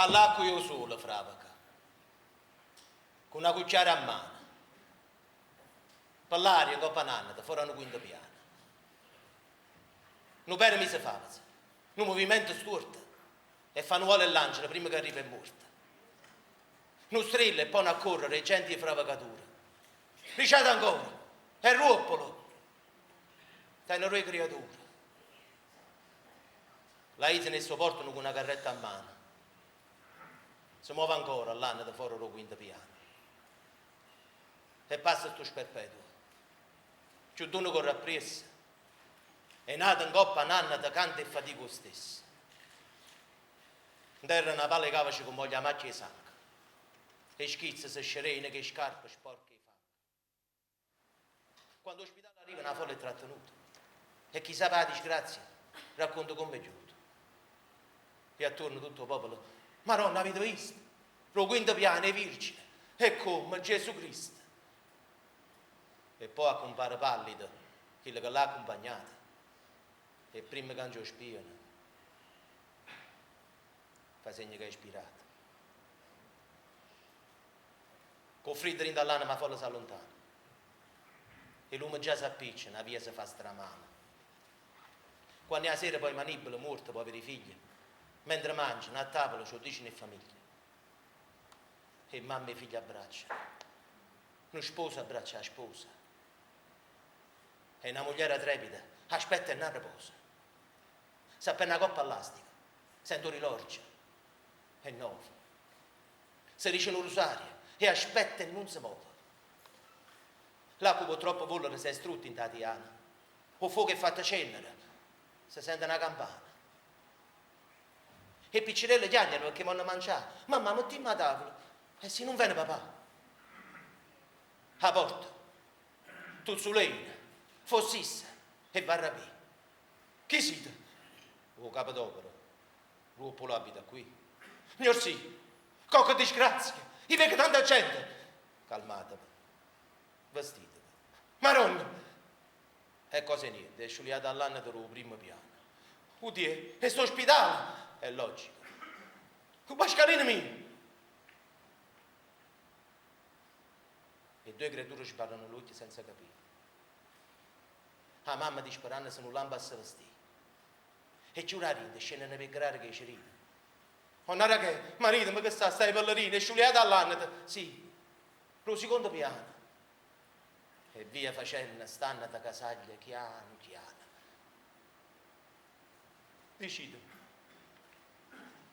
All'acqua e 'o sole fràveca. Cu na cucchiara a mano. Pe ll'aria 'ncopp' a n'àneta, fore a nu quinto piano. Nu pede miso fàvezo, nu muvimento stuorto e fa nu volo 'e ll'angelo primma che arriva 'e muorte. Nu strillo e po' n'accorrere 'e gente 'e fravecature. Dicete ancora, È Ruoppolo! Tene doje criature. L'aizano e s' 'o portano cu na carretta a mano. Se move ancora ll'àneta fora d' 'o quinto piano. E passa stu sperpetuo. Cchiù d'uno corre appriesso e n'ato 'ncopp' a n'àneta canta e fatica 'o stesso. Nterra na pala 'e càvece cummoglia 'a macchia 'e sango e schizza se scerena ch' 'e scarpe sporche 'e fango. Quando 'o spitale arriva 'na folla è trattenuta e chi sape 'a disgrazia racconta comm'è ghiuta. E attuorno tutto 'o popolo, Maronna avite visto? D' 'o quinto piano 'e Virgine e comme Gesù Cristo. E po' accumpare pallido chillo che l'ha accumpagnato e primma ca nce 'o spiano fa segno ca è spirato. Cu 'o friddo dint' 'all'anema 'a folla s'alluntana. 'e lume già s'appicciano, 'a via se fa stramana. Quanno è 'a sera poi manìbbele, muorte, poveri figlie, mentre mangiano, a tavola ce 'o diceno 'e ffamiglie. E mamme 'e figlie abbracciano. Nu sposo abbraccia 'a sposa. E na mugliera trepida aspetta e n'arreposa. S'appenne 'a coppa all'astico, sente 'o rilorgio. 'E nnove. Se dice nu rusario e aspetta e nun se move. L'acqua p' 'o troppo vollere s'è strutta 'int' 'a tiana. 'o fuoco è fatto cennere, se sente na campana. 'E piccerelle chiagneno pecché vonno mangià. Mammà, mettimmo 'a tavula. E si nun vene papà? 'A porta. Tuzzuleino. Foss'isso e va arapì. Chi site? 'O capo d'opera. Ruoppolo abita qui. Gnorsì, cocche disgrazia, i' veco tanta gente. Calmateve, vestiteve. Maronna! È cosa 'e niente, è sciuliata 'a ll'aneta d' 'o primmo piano. Udiè, e sto spitale? È logico. O Pascalino mio! E ddoje creature sbarrano ll'uocchie senza capì. 'A mamma disperannose nu lampo a se vestì. E chiure 'a dinto e scenneno p' 'e grare cu 'e cerine. Onna Rachè, maritemo che sta, sta 'e Pellerine, è sciuliato 'a ll'aneta, sì, d' 'o sicondo piano. E via facenno st'aneta ca saglie chianu chiano. Diciteme,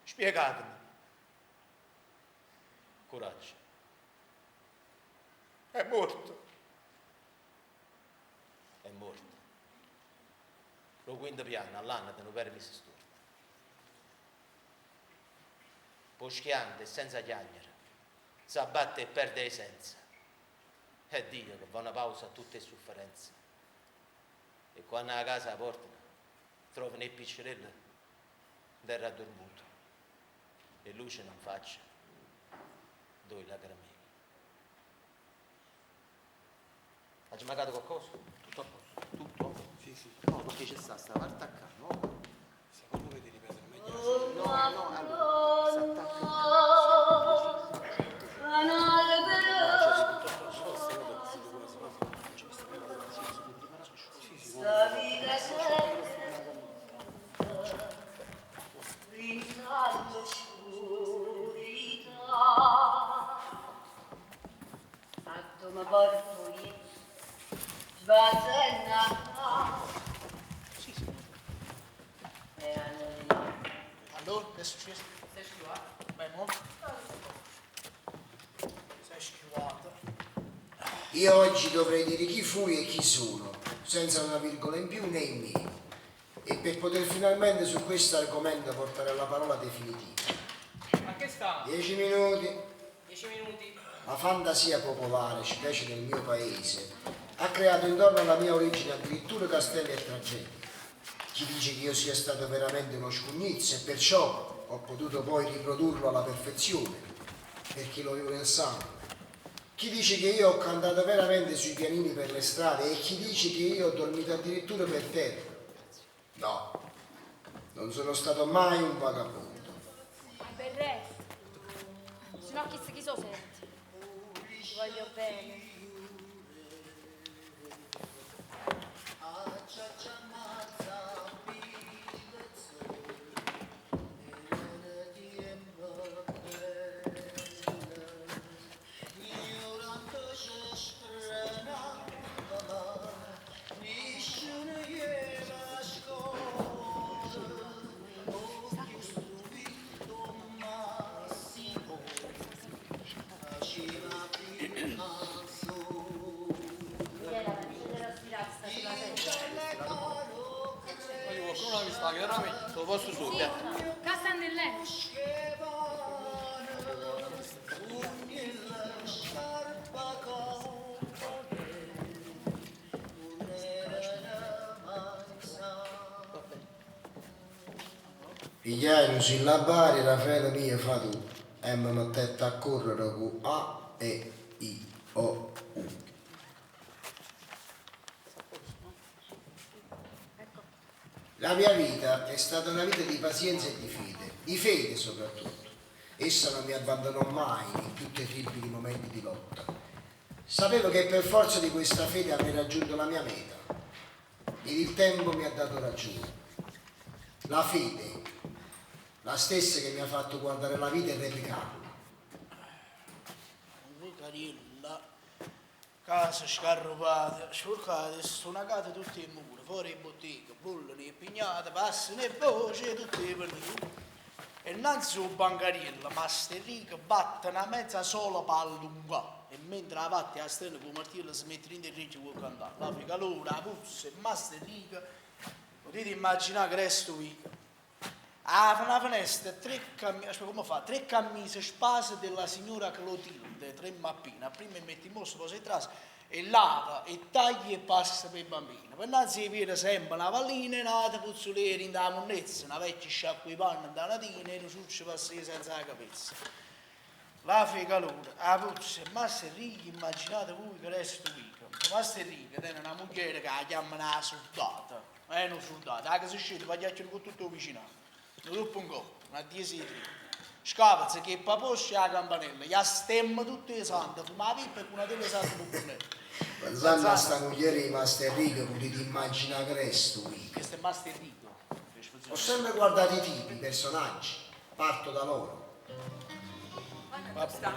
spiegateme. Curaggio. È muorto. È muorto. D' 'o quinto piano all'aneta nu pere miso stuorto. P' 'o schianto e senza chiagnere s'abbatte e perde 'e senze. È Dio che vò na pausa a tutte 'e sufferenze. E quanno 'a casa 'a portano trovano 'e piccerelle 'nterra addurmute e luceno 'nfaccia doje lacremelle. Aggio mancato qualcosa? Tutto a posto? Tutto? Sì, sì. No, perché ce sta sta parte accà, no? Secondo me ti ripetere meglio la sera. No, no, allora, s'attacca Addò me porto io, sbattenne 'a capa. E allora. Allora, che è succiesso? S'è schiuato. Beh, mo? S'è schiuato. Io oggi dovrei dire chi fui e chi sono, senza una virgola in più né in meno, e per poter finalmente su questo argomento portare la parola definitiva. A che sta? Dieci minuti. Dieci minuti. La fantasia popolare, specie nel mio paese, ha creato intorno alla mia origine addirittura castelli e tragedie. Chi dice che io sia stato veramente uno scugnizzo e perciò ho potuto poi riprodurlo alla perfezione, perché lo avevo nel sangue. Chi dice che io ho cantato veramente sui pianini per le strade e chi dice che io ho dormito addirittura per terra. No, non sono stato mai un vagabondo. Berretto. no chissà chi so sente. Ti voglio bene. Michela, la dice della sfilata sta sulla sedia. Ma io qualcuno l'ha vista, che era meglio. Sto posto su, Sì, Castanellè. Pigliai un sillabario, Raffaele mio fa tu e mi mettette a correre con A, E, I, O, U. La mia vita è stata una vita di pazienza e di fede soprattutto. Essa non mi abbandonò mai nei più terribili momenti di lotta. Sapevo che per forza di questa fede avrei raggiunto la mia meta ed il tempo mi ha dato ragione. La fede, la stessa che mi ha fatto guardare la vita e replicarla. Cariella, casa scarrubata, sporcata, stonacate tutte le mura, fuori le botteghe, bollano e pignate, passano e voce, tutte le perlure. E innanzi un bancariello, ma Rica batte una mezza sola per allungare. E mentre la batte a stella con martello si mette in reggio con cantare. La calore, la puzza, e Master Rica, potete immaginare che resto vico. Ah, una finestra, tre cam- aspetta, come fa? Tre cammise spase della signora Clotilde, tre mappine. Prima metti in mostra, poi si trasa e lava e taglia e passa per i bambini. Per non si vede sempre una pallina, una puzzolera in da monnezza, una vecchia sciacqua i panni da natina e un ciuccio passa senza la capezza. La calore, la puzza, e Master Rica, immaginate voi che resto vico. Master Rica tiene una moglie che la chiamano una soldata. È una soldata, anche se scende, va a chiacchierare con tutto il vicinato. Dopo un po', una 10 di tre. Scapazza che paposce la campanella, gli stemma tutte le sante, fuma la pippa e con una delle sante per brunetto. Pensando a sta moglie di Master Rico, potete immaginare che resto vico. Questo è Master Rico. Ho sempre guardato i tipi, i personaggi, parto da loro. Quando sta?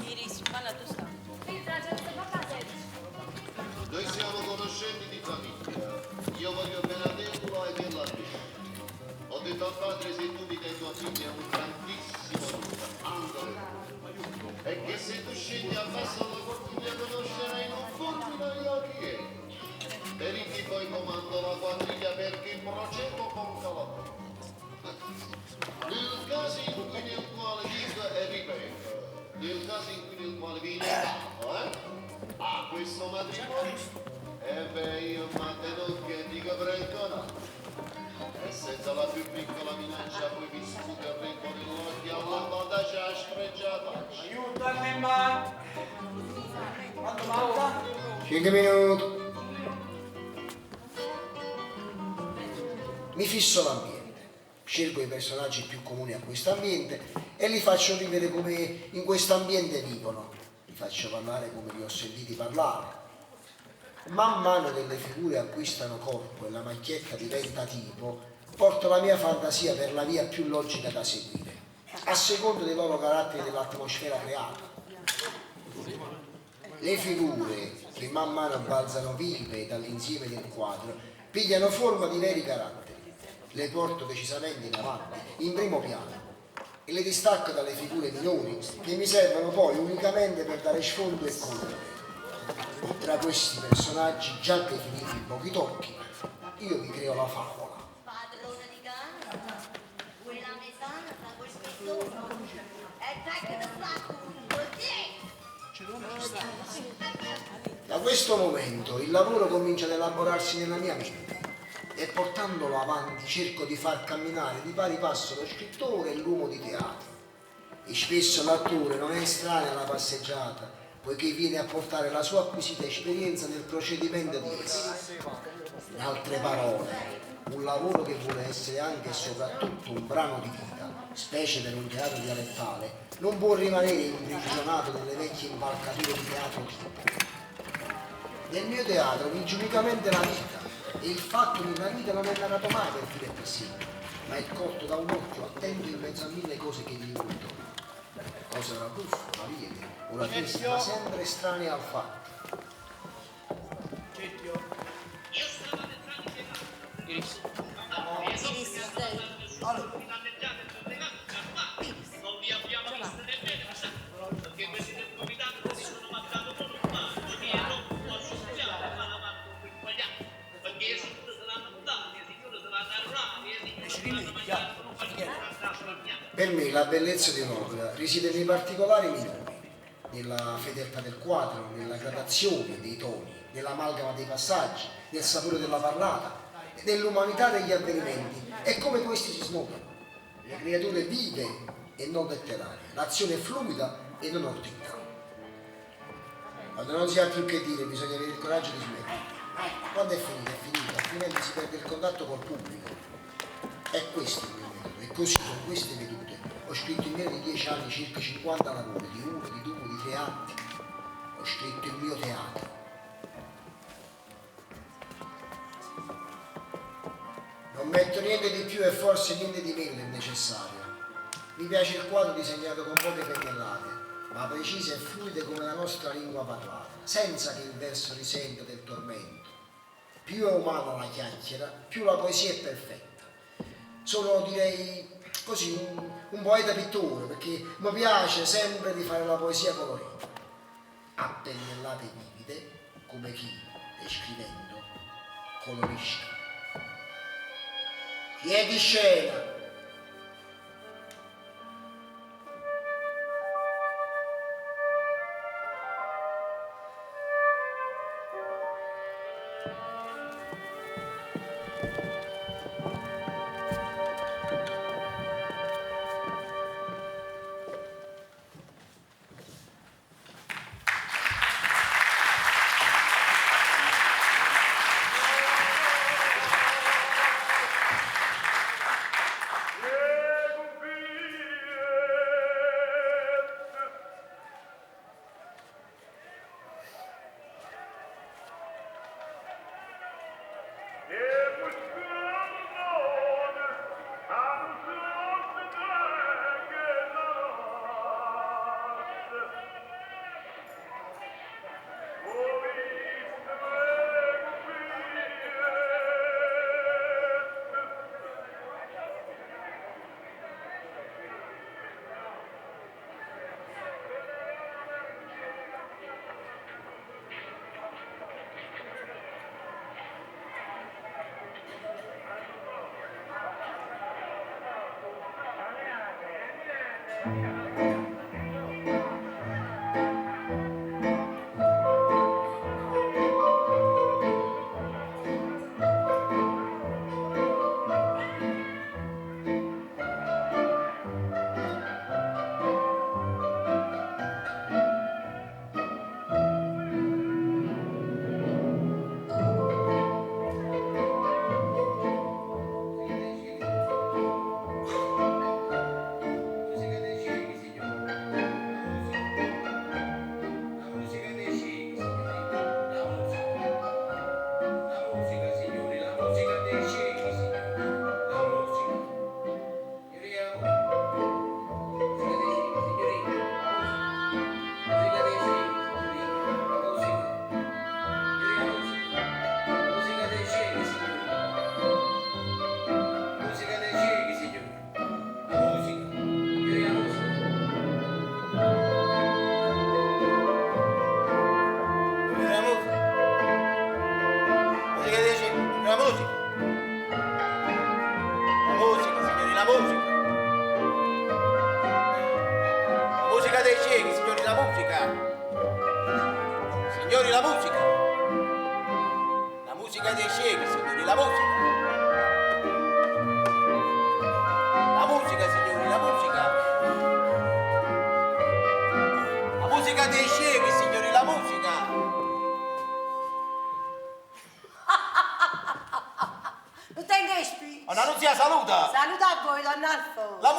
Iris, quando tu sta? Noi siamo conoscenti di famiglia. Io voglio bene a Debula e ella a me. Ho detto al padre se tu mi dai tua figlia un grandissimo aiuto, angelo. E che se tu scendi al basso alla cortiglia conoscerai in un fulmine io chi è. Per chi poi comando la quadriglia perché procedo con calore. Nel caso in cui nel quale dico e ripeto, nel caso in cui nel quale vi negato, a questo matrimonio, e beh io mantengo che dico prego no. E senza la più piccola minaccia poi vi sputeremo nell'occhio alla volta ci ha sfregiata. Aiutami ma! Quanto manca? 5 minuti. Mi fisso l'ambiente, scelgo i personaggi più comuni a questo ambiente e li faccio vivere come in questo ambiente vivono. Li faccio parlare come li ho sentiti parlare. Man mano che le figure acquistano corpo e la macchietta diventa tipo, porto la mia fantasia per la via più logica da seguire, a seconda dei loro caratteri e dell'atmosfera creata. Le figure, che man mano balzano vive dall'insieme del quadro, pigliano forma di veri caratteri. Le porto decisamente in avanti, in primo piano, e le distacco dalle figure minori che mi servono poi unicamente per dare sfondo e colore. Tra questi personaggi già definiti in pochi tocchi, io vi creo la favola. Padrone di casa, quella mesana fa quel spettone. E tacca da così. Da questo momento il lavoro comincia ad elaborarsi nella mia mente e portandolo avanti cerco di far camminare di pari passo lo scrittore e l'uomo di teatro. E spesso l'attore non è estraneo alla passeggiata, poiché viene a portare la sua acquisita esperienza nel procedimento di essa. In altre parole, un lavoro che vuole essere anche e soprattutto un brano di vita specie per un teatro dialettale, non può rimanere imprigionato nelle vecchie impalcature di teatro tipo. Nel mio teatro vige unicamente la vita e il fatto nella vita non è narrato mai per filo e per segno, ma è colto da un occhio attento in mezzo a mille cose che gli vengono intorno. Cose una buffa, una lieve, una triste, ma sempre estranea al fatto. Iris. Iris, stai. Per me la bellezza di un'opera risiede nei particolari minori, nella fedeltà del quadro, nella gradazione dei toni, nell'amalgama dei passaggi, nel sapore della parlata, nell'umanità degli avvenimenti e come questi si snodano. Le creature vive e non letterarie, l'azione è fluida e non ordinata. Quando non si ha più che dire bisogna avere il coraggio di smettere. Quando è finita, altrimenti si perde il contatto col pubblico. È questo il mio metodo e così con queste vedute ho scritto in meno di 10 anni circa 50 lavori, di 1, di 2, di 3 atti. Ho scritto il mio teatro. Non metto niente di più e forse niente di meno è necessario. Mi piace il quadro disegnato con poche pennellate, ma precise e fluide come la nostra lingua parlata, senza che il verso risenta del tormento. Più è umana la chiacchiera, più la poesia è perfetta. Sono, direi, così, un poeta pittore, perché mi piace sempre di fare la poesia colorita, a pennellate vivide, come chi, descrivendo, colorisce. Chi è di scena?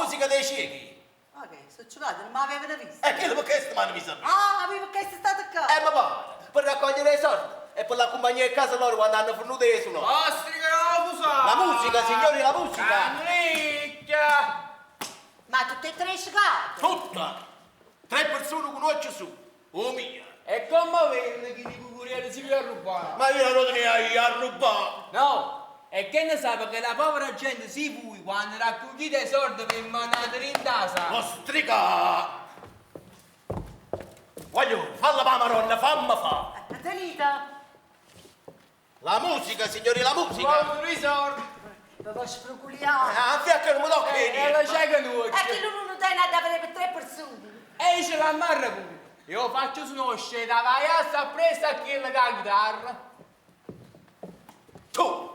musica dei ciechi. Ma che, so cecate, non m'avevano visto. E quello perché sto m'hanno visto a me? Ah, avevo che sei stato qua. Eh, ma pare, per raccogliere i soldi e per l'accompagnare a casa loro quando hanno fornuto di suonare. Ostrica la fusa! La musica, signori, la musica! Cannicchia! Ma tutte e tre cecate? Tutta! Tre persone con un occhio su. Oh mia! E come venne che i cucurieri si vi rubare? Ma io non ne ho a rubare! No! E che ne sa perché la povera gente si fui quando raccogliete i soldi per mandare in casa? Ostrica! Voglio, falla pa' maronna, famma fa! Tenita! La musica, signori, la musica! Voglio i soldi! Mi posso sfruculiare. Ah, fiacca non mi tocca E niente! la c'è che noi! E che lui non tiene da avere per tre persone. E ce l'ammarra pure! Io faccio snoscere da vaiassa appresso a chi la chitarra! Tu!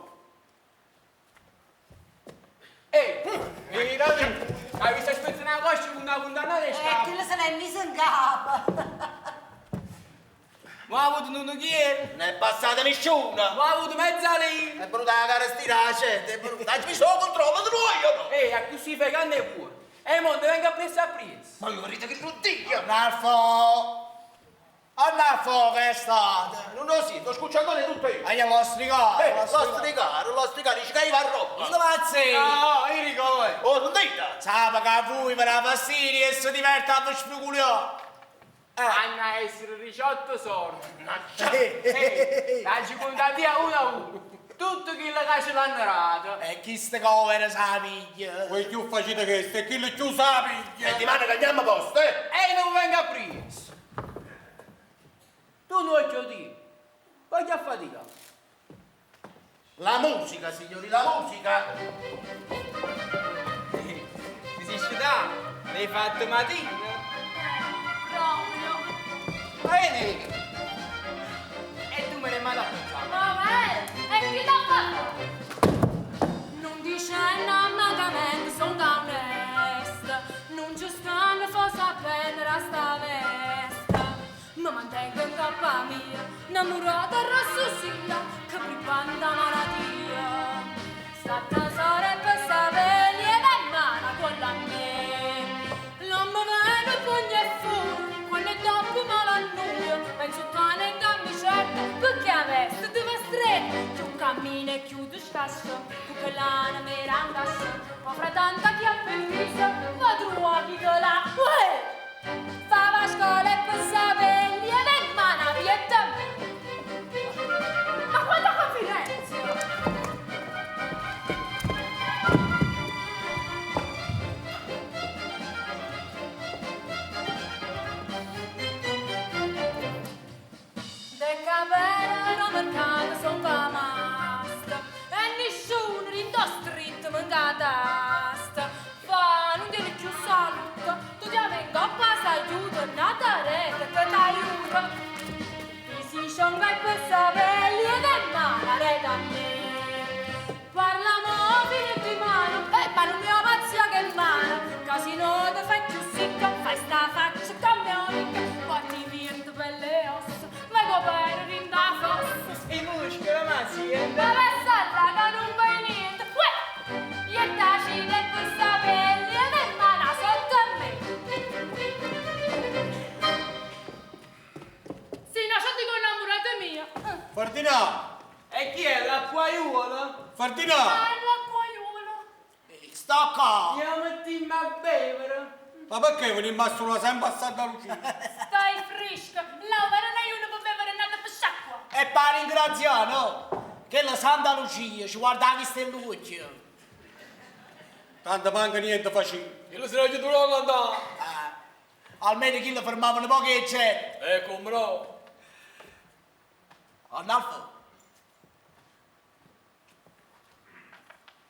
Ehi, vieni da me! Hai visto aspettare una coscia con una puntata di E scappa? quello se l'è messo in capo. Ma ha avuto un chiere! Non è passata nessuna! Ma ha avuto mezza lira! È venuta la cara stirare, è venuta... Mi sono controllo di noi, io no! Ehi, a così fai canne pure! E mo te vengo appresso a presso! Ma io vorrei che non dica! Arnalfo! Arnalfo che è stato? Non lo sento, scuccio ancora tutto io! Ah, io l'ho stricato! L'ho l'ho stricato, dice che io va a roba! Non pazzi! No, io ricordo! Oh, sentite! Sa che a voi per la fastidio e si diverte a sfruculiare! Hanno a essere 18 soldi! Eh. Ehi, la ci contati a uno a uno! Tutto quello che ce l'hanno dato! E chi sta cover sa piglia? Voi più facete questo e chi più sa piglia. E ti manda che andiamo a posto, eh? E non vengo a presso! Tu non ce lo dici! Voglio a fatica! La musica, signori, la musica! Ti sei scedato? L'hai fatto mattina? Proprio! Bene! E tu me ne mandi a pensare! Ma beh, e chi t'ha fatto? Non dice mancamente, sono onesta. Non ci stanno forse a prendere a sta vesta. Mi mantengo in capa mia, innamorata rosso sia, che pripanda malattia. Sta tesoro e per sapere, lieve in mano quella a me. L'uomo viene pugno e fuori, quando è dopo me l'annoia, penso cane e dammi certa, perché a vesta ti va stretta, più cammina e più ti scassa, tu che l'anima era in cassa, ma fra tanta chi ha permesso, ma trova chi te la... Uè! Fa la scuola e per sapere, lieve in mano, vieta. Ma quanta confidenza! De capere no mercato son famasta e nessuno rindo stretto manca tasta. Fa non tiene più salute, tu ti vengo a passare aiuto, nata rete che t'aiuta. Ti si scionga e per sapere ed è mala rete a me. Parla mo fino di mano, e ma non mi pazzia che mano, che se no ti fai più secca, fai sta faccia cambianica, poi ti viento per le ossa, vengo per rinda fossa. I muscoli, ma sì, eh. Ma resta là che non fai niente, uè! Io taci e per sapere, ed è mano sotto a me. Sì, no, c'ho dico innamorata mia. Ferdinando! E chi è l'acquaiuolo? Ferdinando! Ah, l'acquaiuolo. Sto qua! Io mettimmo a bevere! Ma perché veniamo a suonare sempre a Santa Lucia? Stai fresca, la vera non è uno per bevere nata per sciacqua. E per ringraziare, no? Che la Santa Lucia ci guarda che stellucchio. Tanto manca niente facile. Io lo sarei giù andare! Ah, almeno chi lo fermavano poche gente. E come no? Arnalfo.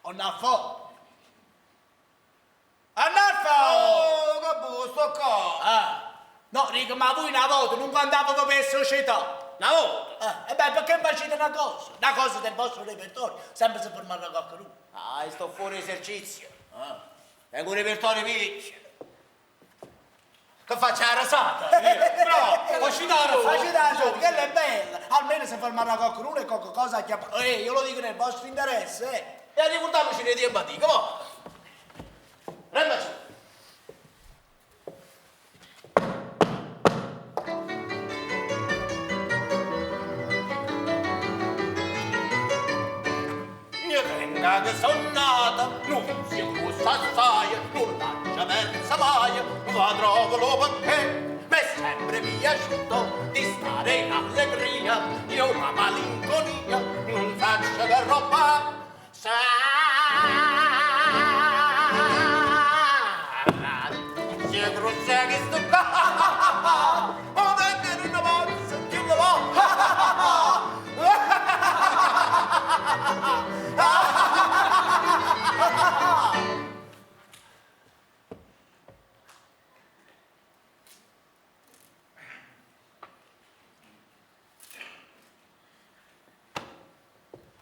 Arnalfo. Arnalfo! Oh, che buo, sto qua! Ah, no, dico, ma voi una volta non andavate per società. Una volta! Ah, e beh, perché facete una cosa? Una cosa del vostro repertorio, sempre se fermare qualcuno. Ah, io sto fuori esercizio. Tengo un repertorio vecchio. Che faccio la rasata? Bravo, facci dare! Facete la cosa, quella è bella. Almeno se fermare qualcuno e qualcosa a chiamare. Eh, io lo dico nel vostro interesse, eh. E ricordiamoci dei tempi antichi, va! Rendaci! Da che sono nata, nu vizio grosso assai, non l'aggia persa mai, ma trovo lo perché. Mi è sempre piaciuto di stare in allegria, io la malinconia non faccio che roba. Sa, si grossa che sto qua, ma tengo una mazza, chi lo va?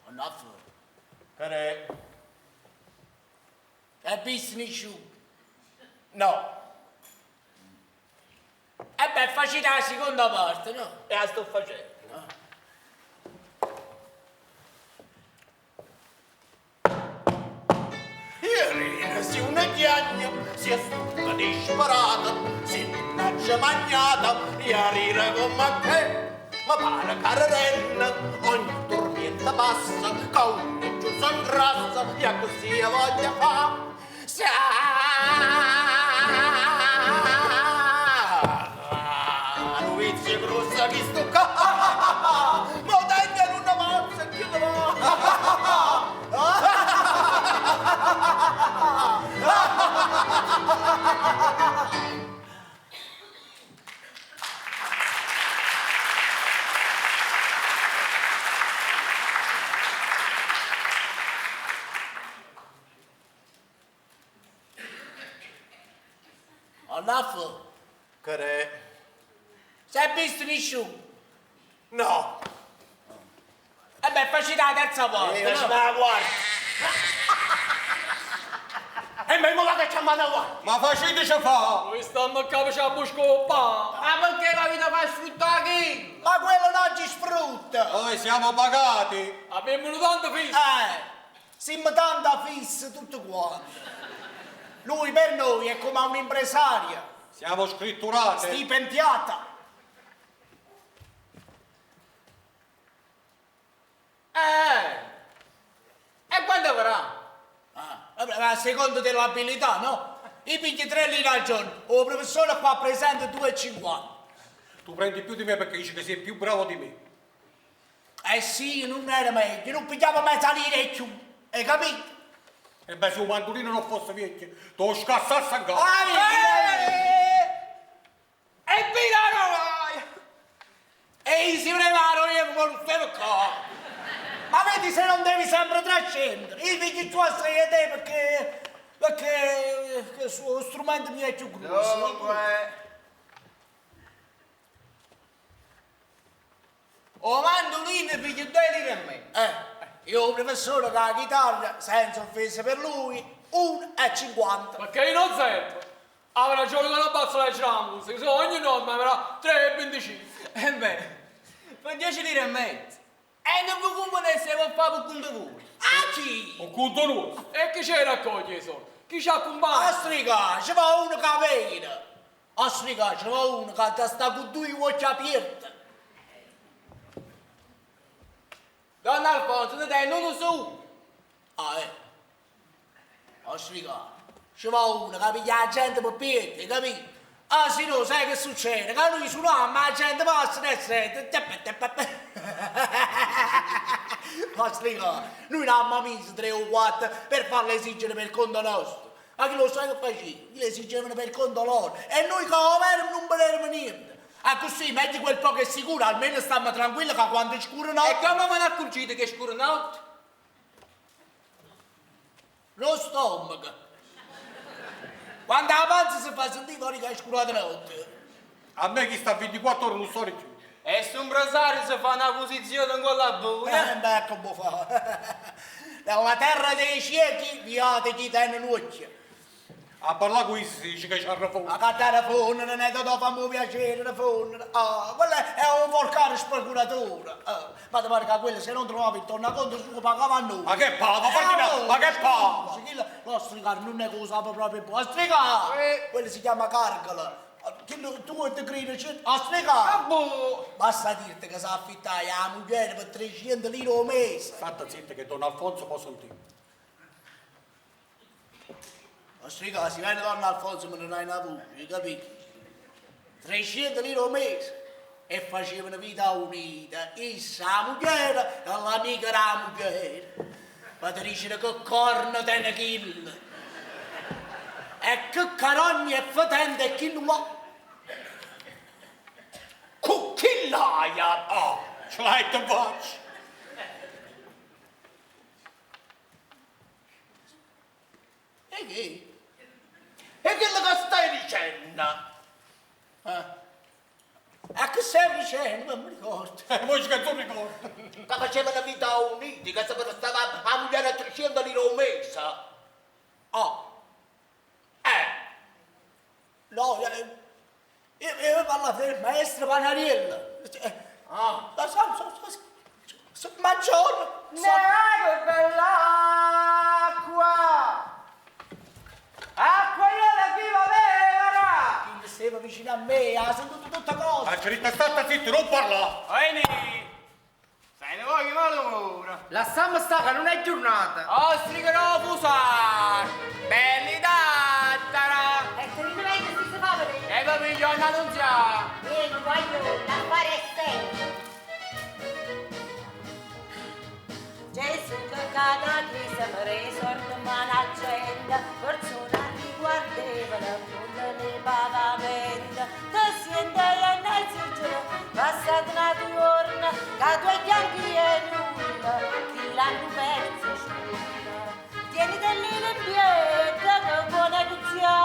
Enough. Che È business nessuno. No, E beh, facete la seconda parte, no? e la sto facendo. Irene, si una chiagna, si è stutta disperata, si una magnata, e a rire come che, ma pare carrenna, ogni tormenta passa, che uno giù s'ingrassa, e così voglia fa. Sa, Luigi Grussa chi sto qua, ma tenga una mazza, chi lo va? Enough. Che è? Si è visto nessuno. No. E beh, facete la terza parte, no? la quarta. E mi vado a chiamare la quarta. Ma faceteci fa! Noi stiamo a capo c'è a busco pa. Ma perché la vita fa sfruttare chi? Ma quello non ci sfrutta. Noi siamo pagati! Abbiamo tanto fisso. Siamo tanta fissa tutto quanto. Lui per noi è come un impresario, Siamo scritturati! stipendiata. E quando verrà? Ah, vabbè, ma a seconda dell'abilità, no? Io piglio 3 lire al giorno, o il professore qua presente 2,50. Tu prendi più di me perché dici che sei più bravo di me. Eh sì, non era meglio, non pigliamo mezza lira e più, hai capito? E beh, se un mandolino non fosse vecchio, te lo scassasse in capo. Ah, vedi, E vita E io si preparo io con lo stesso qua. Ma vedi se non devi sempre trascendere. Io piglio tu a sei e te perché... perché il suo strumento mi è più grosso. Dunque. O mandolino piglia 2 lire e mezzo. Io professore con la chitarra, senza offesa per lui, 1,50. Perché io non sento. Aveva ragione con la bassa leggere la musica, se ogni notte mi avrà 3,25. E beh, per 10 lire e mezzo. E non vi conviene se vuoi fare per conto voi. Ah chi? Un conto nuovo. E chi c'era a cogliere i soldi? Chi ci accompagna? Astrica, ci va uno che viene. Astrica, ci va uno che ti sta con due occhi aperti. Don Alfonso, ne dai non su. Ah, eh. Astrica, ci va uno che piglia la gente per piedi, capito? Ah sì, no, sai che succede? Che noi suoniamo, ma la gente passa e sente. Astrica, noi ne abbiamo messo 3 o 4 per farle esigere per conto nostro. Ma chi lo sa che faceva? Chi le esigevano per conto loro. E noi come non vedevamo niente. Ah, così, meglio quel po' che è sicuro, almeno stiamo tranquilli che quando è scuro no. E come me ne accorgete che è scuro notte? Lo stomaco. Quando la panza si fa sentire, fuori che è scurata notte. A me chi sta 24 ore non so più. E su un brasario si fa una posizione con la buia. Beh, come fa? Dalla terra dei ciechi, viate chi tiene l'occhio. A parlare con si dice che c'ha ragione. Ma cantare fondere, ne do fammi piacere, fondere. Ah, quello è un volcano speculatore. Ah, ma ti pare che quello se non trovava il tornaconto suo pagava a noi. Ma che pava, Ferdinando, ma che pava? Scusi, Lo stricare non è cosa proprio buono. Stricare! Quello si chiama cargala. Tu ti credi, a stricare! Boh. Basta dirti che si affittai la moglie per 300 lire al mese. State zitta che Don Alfonso può sentire. Ostrica, si viene Don Alfonso me ne dai una voce, capito? 300 lire al mese e facevano vita unita, essa la moglie e l'amica della moglie. Ma ti dicono che corno te ne kill. E che carogna e fetente e chi non l'ha. Con chi l'hai? Ah, ce l'hai te faccio. E che? E quello che stai dicendo? Eh? A che stai dicendo? Non mi ricordo. Mo che tu ricordo. Che facevano vita uniti, che si prestava a moglie a 300 lire al mese. Ah. No, io parlavo del maestro Panariello. Ah. Ma so, so, so, so, maggiore. Ne che bell'acqua! Acqua io da chi voleva! Chi stava vicino a me, ha sentito tutta cosa. Ah, c'è stata zitto, non parla. Vieni! Sai ne vuoi che malumore? Lasciamo stare che non è giornata. Ostrica no fusar! Belli dattara! E te ne vai che si fa vedere. E va meglio annunziare! Vieni, voglio, l'affare è serio. Gesù che cada chiesa mi risorto managenda, persona ti guardevano con le pavamenta, te siente e nel sigillo, passata una giorno, che due bianchi e nulla, chi l'hanno perso scuola. Tieni dell'ile in piedi, che buona cucina,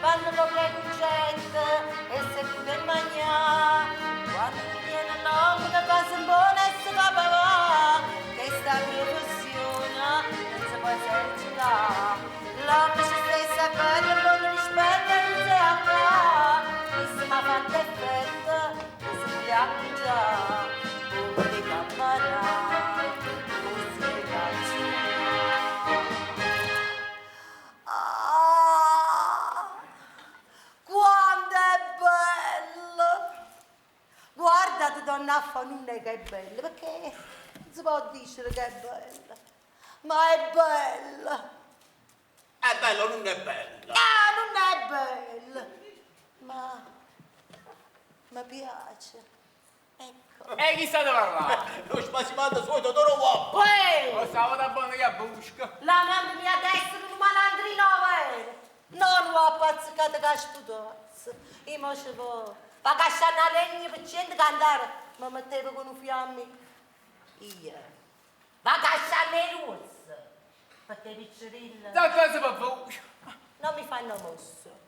fanno proprio concette e se tu per mangiare, quando viene l'uomo che fa buona e si fa pavà, questa professione non si può esercitare. L'uomo ci stessa per il buon rispetto e non si accà, questo mi ha fatto effetto e si può appoggiare, come di cammarà, così di Ah, quanto è bello! Guardate, donna Affa, non è che è bella, perché non si può dire che è bella, ma è bella. È bello, non è bella. Ah, non è bella, ma mi piace. Ecco. E chi sta parlando? Lo spasimante suo Totoro uomo. Uè! Lo stavo da buono che busca. La mamma mia destra un malandrino vero. Non l'ho appazzicato che sputozza. Io mo ci vo. Ma che c'è una legna per cento cantare. Mi mettevo con un fiammi. Io. Ma che c'è le russe. Perché piccerilla Da cosa per voi? non mi fanno mosso.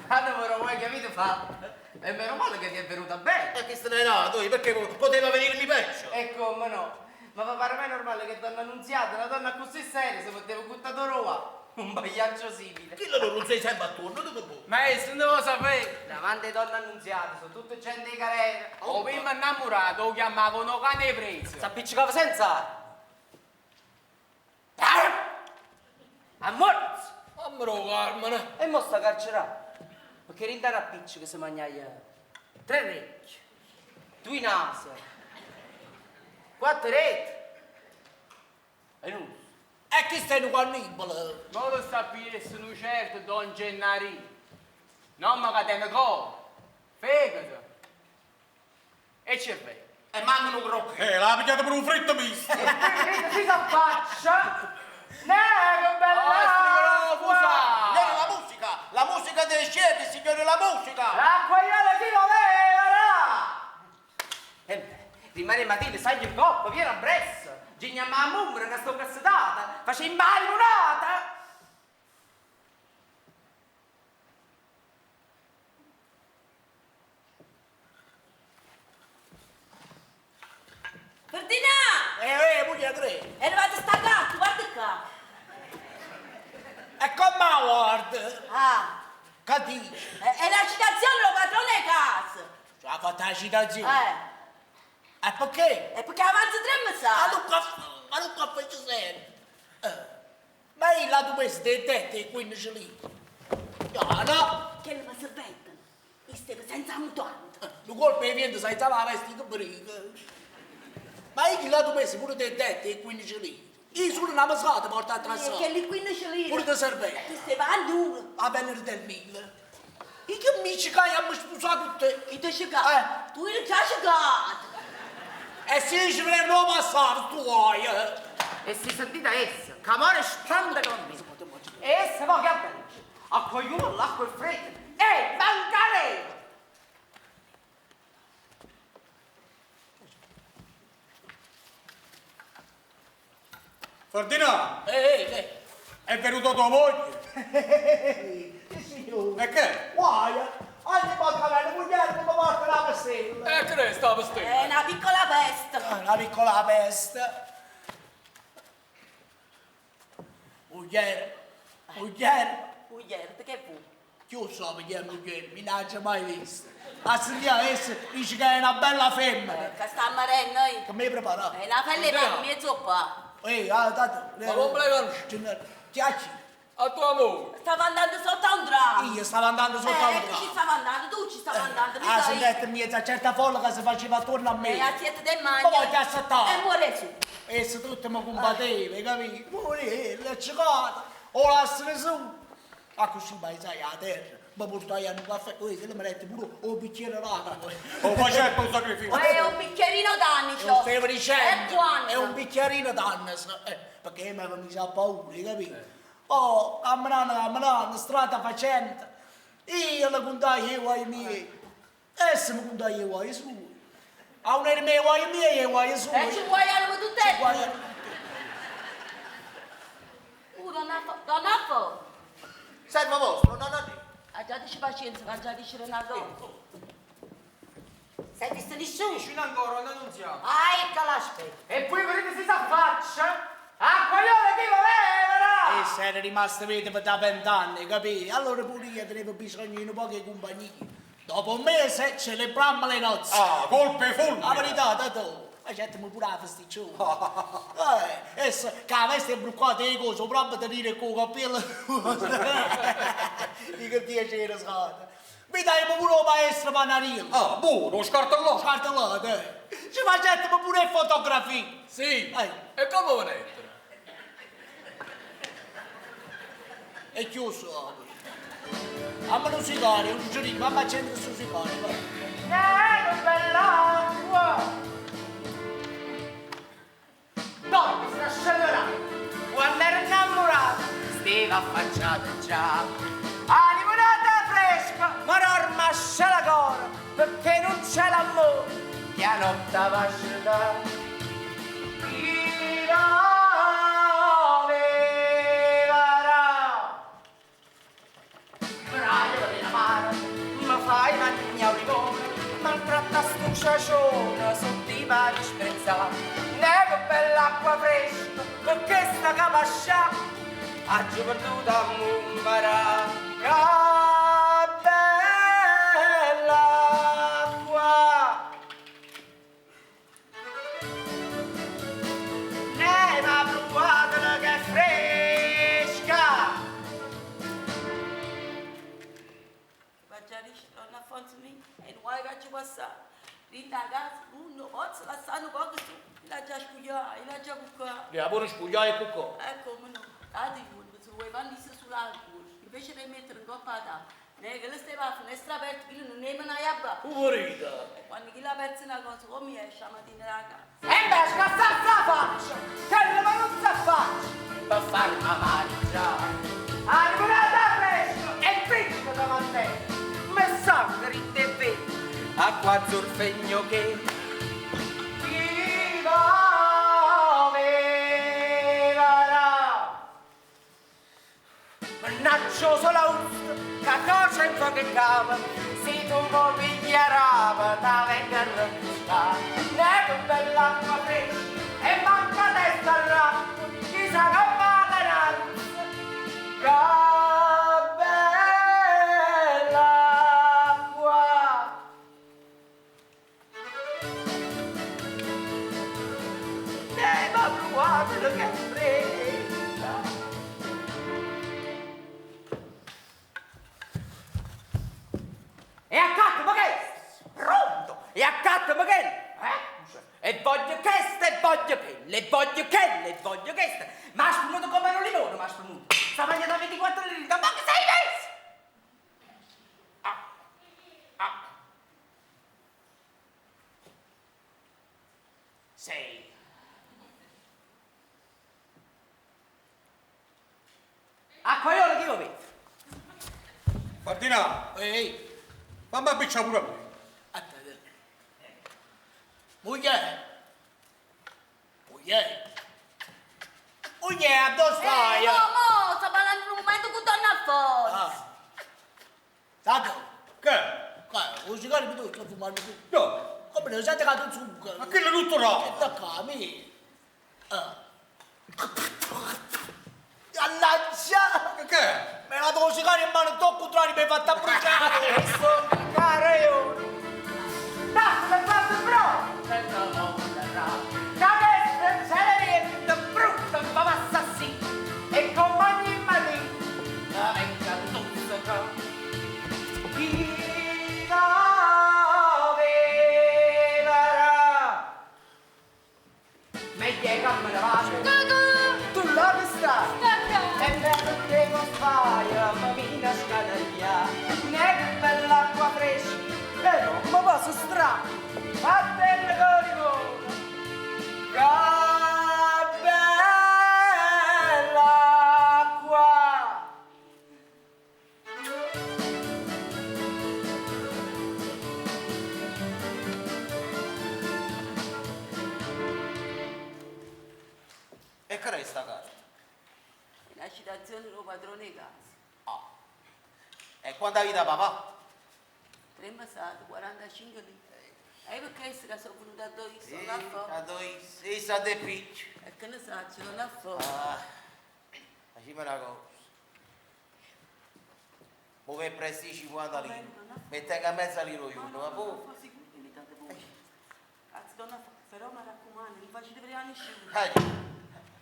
Quando però voi che avete fatto? E meno male che vi è venuta bene. E che se ne è nato, perché poteva venirmi peggio. E come no? Ma vi pare mai normale che donna Annunziata, una donna così seria, si poteva buttare d'oro Un pagliaccio simile. Chi lo non sei sempre attorno, dove può? Maestro, non lo sapevo. Davanti a donna Annunziata, sono tutte gente di galera. O prima innamorato lo chiamavano cane preso. Si appiccicava senza. A morte! Amro Carmine. E mo sta carcerato. Perché rintano a piccio che si mangiava tre orecchie, due nasi, quattro reti e nulla. E chi stai un cannibale? Ma lo sapesse un certo Don Gennarino. Non ma che tiene cuore, fegato e cervello. E mancano un crocco. L'ha pigliato per un fritto misto. E si s'affaccia. Ne, che bella! Signore, la musica! La musica dei cieli, signore, la musica! L'acquaiola chi voleva! E beh, rimane Matilde, sai in coppa, viene a Bressa. Gigna a mumra, che sto cassetata, faceva in male un'ata. Ferdinand! Moglie tre. È arrivato sta gatto, guarda qua. E come guarda? Ah, Che dici? è la citazione lo padrone casa. Ci ha fatto la citazione. E perché? È perché avanza tre Ma messaggi. non caffè, ma non caffè ci serve. Ma io la tu mesi dei tetti e 15 lire. No, no. Che le mi servettono? Io stavo senza mutante. Un colpo di vento sai la veste che briga. Ma io chi l'ha tu mesi pure dei tetti e 15 lire. Io solo una mesata porto a trassare. Che lì 15 lire. Pure di servente. Ti stai a duro. A Venere del Mille. Io che mi ci cai a mi sposare con te? Chi ti cerca? Tu eri già cercato. E se ci volevano passare, tu vuoi. E si sentita essa, che amore spanda con me. E essa va che abbia. A coglione l'acqua è fredda. E mancareva! Ferdinando, Ehi, ehi, è venuto tua moglie. Sì, signore. E che? Guai, ogni volta che la moglie mi porta la pastella. E che è sta pastella? È una piccola peste. Ah, Una piccola peste. Moglie, moglie. Moglie, che vuoi? Chi lo so perché è moglie, mi non l'ho mai vista. A sentire adesso dice che è una bella femmina. Che sta a marendo io. Che mi prepara? È una pelle per mezzo qua. Ehi, ah, tanto. Ma non me la conosci? Chiacchi. A tua moglie. Stava andando sotto a un tram. Io stavo andando sotto a un Ecco, ci tram. stava andando, tu ci stavi andando. mi Ah, sai. sentite, mi c'è certa folla che si faceva attorno a me. E a siete del magno. Ma voglio assaltare. E muore su. E se tutti mi combatteva, hai capito? Pure l'ho cercata, o la su. A così mai sai a terra, mi portai a un caffè, poi che mi mette pure un bicchiere d'acqua. Ho facendo un sacrificio. È un bicchierino d'anice. Lo stavo dicendo, E quanto? è un bicchierino d'annis, perché mi aveva messo a paura, hai capito? Oh, camminando, camminando, strada facendo, io le contai i guai miei, e mi contai i guai suoi. A un i miei guai miei e i guai suoi. E ci guaiamo tutte. Ci guaiamo tutte. Donna Fo, donna Fo. Servo vostro, non ho Aggiateci pazienza, che già dice una cosa. Sei visto nessuno? Vicino ancora, non annunziamo. Ah, ecco l'aspetto. E poi vedete se si affaccia. A coglione chi voleva! E se era rimasta vedova da 20 anni, capito? Allora pure io tenevo bisogno di un po' di compagnia. Dopo un mese celebrammo le nozze. Ah, colpe fulmine. La verità, tanto, facciamo pure la festiccione. E se che la veste è bloccata e cose, proprio tenere con il capello. Di che piacere stato. Mi dai pure il maestro Manarino. Ah, buono, scartellato. Scartellato, eh. Ci facciamo pure fotografie. Sì. Eh. E come venite? È chiuso. Amma un sicario, un giorno, mamma accende su sicario. va. Che bell'acqua! Dopo sta scelerata, quando ero innamorato, stava affacciata già. A limonata fresca, ma ormai c'è la cora, perché non c'è l'amore, che a notte va a asciugare. Chi la Braio della mare, mi fai mangiare un limone, maltratta sto ciacione, sotto i pani sprezzati. Ne che bella acqua fresca, con questa capascia, ha giù perduto a mumara. Che bella acqua! Ne ma provatela che è fresca! Ma già dice, donna Alfonso mio, e non vuoi che ci passa. Rinda a casa, uno, forse la stanno poco su, l'ha già spugliata, l'ha già cuccata. Le pure spugliare e cuccò. E come no, tanti giorni, se vuoi vanno sull'alcol, invece di mettere in coppa a tavola, ne che le stava a finestra aperta, che non ne me ne abba. Poverita. E quando chi l'ha persa una cosa, come esce la mattina da casa? E beh, scassare la faccia, che la non si affaccia, per farmi mangiare. La limonata fresca e fresca da mantenere, ma sangue ritto e verde, acqua azzurfegno che chi va verrà. Mannaggia sola usta, che cosa in fa che cava, se tu mi piglierà, te venga a raccontare. Ne che bella acqua fresca, e manca testa all'acqua, chissà che va da Che bella acqua! Ne ma provatelo che è fresca! E accanto, ma che? Pronto! E accanto, ma che? Eh? E voglio chesta e voglio chella, e voglio chella e voglio chesta. M'ha spremmuto come nu limone, m'ha spremmuto. Sta magnata 24 lire, da manco 6 mesi! Ah, ah. 6. Acquaiolo chi vo vede? Ferdinando, Ehi, fammi appicciare pure a me. attento. Moglie! Moglie! Moglie, dove stai? Eh, mo, mo, sto parlando un momento con donna Alfonso. Ah. Tato, Che? qua, un sigaro mi tu sto fumando tu. No, Come non senti che tu zucca? ma quello è tutto Che no. tocca a me? Ah. Allaccia! Che? Me la do un sigaro in mano, tocco contrario, mi hai fatta bruciare! Questo caro io. Basta, basta, bro! Senza molla, Che questa c'è la niente brutta, ma assassina. E come ogni mattina la venga tutta. Chi la vedrà? Meglio che me ne vado. Cucù! Tu la stai. Cacà! E perché non fai, ma mi nascadaglia, né che bell'acqua fresca, e non mi posso stra, fattene con limone. Che bella acqua! E che è sta carta? La citazione del padrone di casa. Ah. E quanta vita papà? Tre mesate, 45 lire. E perché che sono venuta a dove sono a fuoco? A dove sei sta de piccio. E che ne sa, non a fuoco. Ah, facciamo una cosa. Mo che presti 50 lire. Mettenga mezza lira ognuno, ma poi... Cazzo, donna, però mi raccomando, non faccio vedere a nessuno.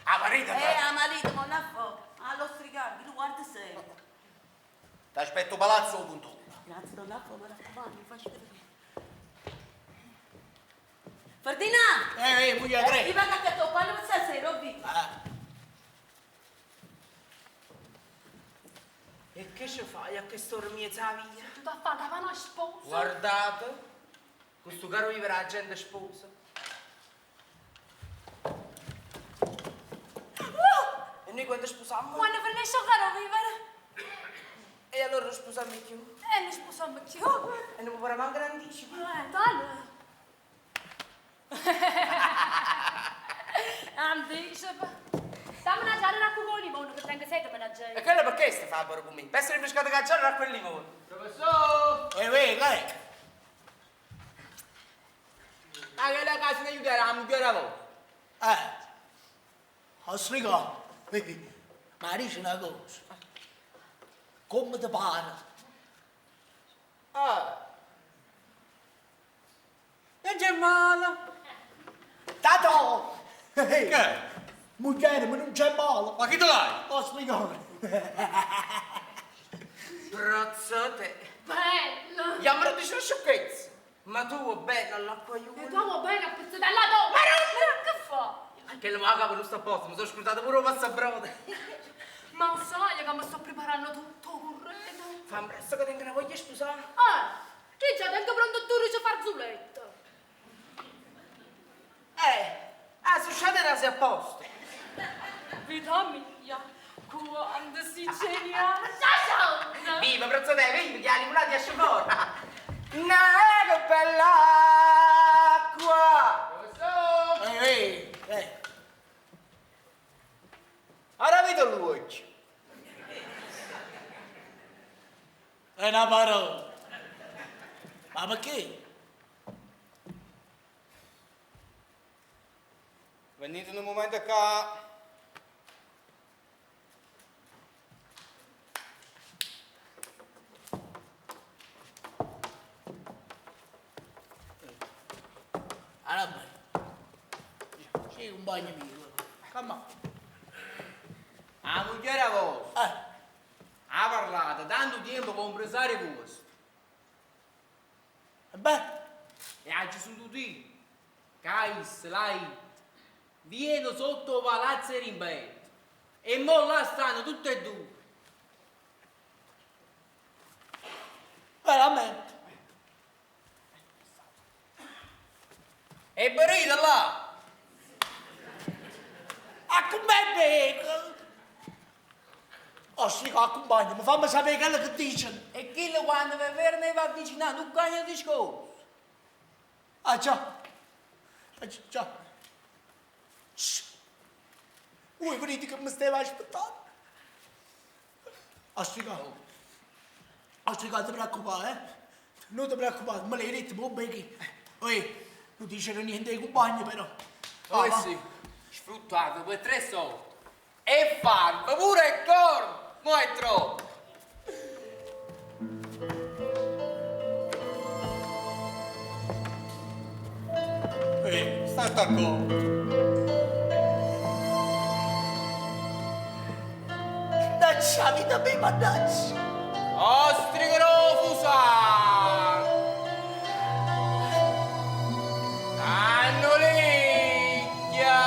Ah, marito! Eh, marito, ma non a fuoco. Ah, lo strigardi, lo guarda sempre. Ti aspetto palazzo o punto. Grazie, donna, mi raccomando, non faccio vedere. Ferdinando! Ehi, moglie, Ti tre! vado a cattare il pane per stasera, ho visto. Ah. E che ci fai a quest'ora mezza via? Tu t'ha fatto la una sposa. Guardate, questo caro vivere la gente sposa. E noi quando sposammo? Quando finisce il caro vivere. E allora non sposammo più. E non sposammo più. E non mi pare manco l'anticipo. Tale. Anticipo. Dammi una giara d'acqua con il limone, che tengo sete me E quello perché sta fa però con me? Per essere rinfrescato che giara d'acqua e limone. Professore! Ehi, ehi, che è? Ma che la casa ne aiuterà a migliorare a voi. Eh, ostrico, ma dici una cosa. Come ti pare? Ah. Non c'è male. Tato! Che? Moglie, ma non c'è male. Ma chi te l'hai? Ostricone. Prozzate. Bello. Gli amaro dice una sciocchezza. Ma tu vuoi bene all'acquaiolo. E tu vuoi bene a pezzetella dopo. Ma che fa? Che la mia capo non sta a posto, mi sono scordato pure un passabrode. Ma sai che mi sto preparando tutto corretto. Fammi presto che tengo una voglia di sposare. Ah, io già tengo pronto il turno farzuletto. Ah, succede sei a posto. Vita mia, quanto sei geniale. Ciao, ciao. Viva, prozzate, viva, che la limonata esce fuori. No, che bella acqua. Ehi, ehi, ehi. Ora vedo l'occhio. È una parola. Ma perché? Venite un momento qua. Allora, sì, un bagno mio. Come on. La moglie vostra Eh, ha parlato tanto tempo con impresario vostro. beh, E oggi sono tutti. Che isso l'ha detto. Vieni sotto 'o palazzo 'e rimpetto. E mo là stanno tutte e due. Veramente. E berite là! A come bevo? Oh, sti accompagnami, fammi sapere quello che dicono. E quello quando per vero ne va avvicinando, tu cagna discorso. Ah già. Ah già. Shh. Voi vedete che mi stava aspettando? Ostrica. Ostrica, ti preoccupare, eh? Non ti preoccupare, me l'hai detto, buon becchi. Oi, non dicere niente ai compagni però. Oh va. sì, sfruttarvi per tre soldi. E farvi pure il corno! Mo è troppo! Ehi, stai d'accordo. Mannaggia, vita mia, mannaggia. Ostrica fusar! Annolicchia!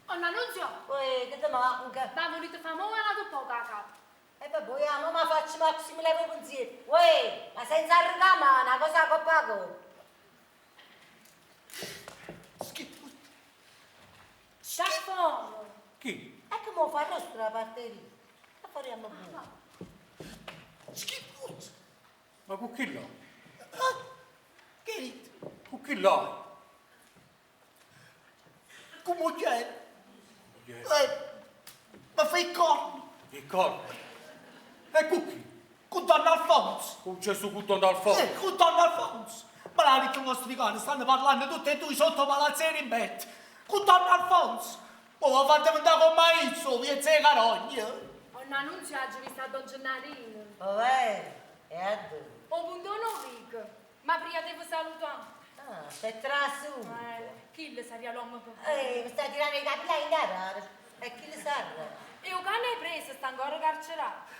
Oh, Nunzio, Poi, che ti manca? ma volete fare mo un altro po' a capo? E vabbè, ah, ma ma faccio ma si mi levo pensiero. Uè, ma senza arrecamare, una cosa coppa coppa. Sta fuori. Chi? E come fa il rosto la parte lì? La faremo buona. Schifoso. Ma con chi l'hai? Ah, che hai detto? Con chi l'hai? Con moglie. Ma fai il corno. Il corno. E con chi? Con Don Alfonso. Con Gesù con Don Alfonso. Con Don Alfonso. Ma l'ha detto i vostri cani, stanno parlando tutti e due sotto palazzo in betto. Con Don Alfonso. Ma lo fate diventare con maizzo, via zia carogna. Oh, Nunzio, oggi visto a Don Gennarino. Oh, vero? E a dove? O buongiorno, Vic. Ma prima devo salutare. Ah, stai trasu. Chi le sarebbe l'uomo per Mi stai tirando i capelli in aria. E chi le sa? E o cane è preso, sta ancora carcerato.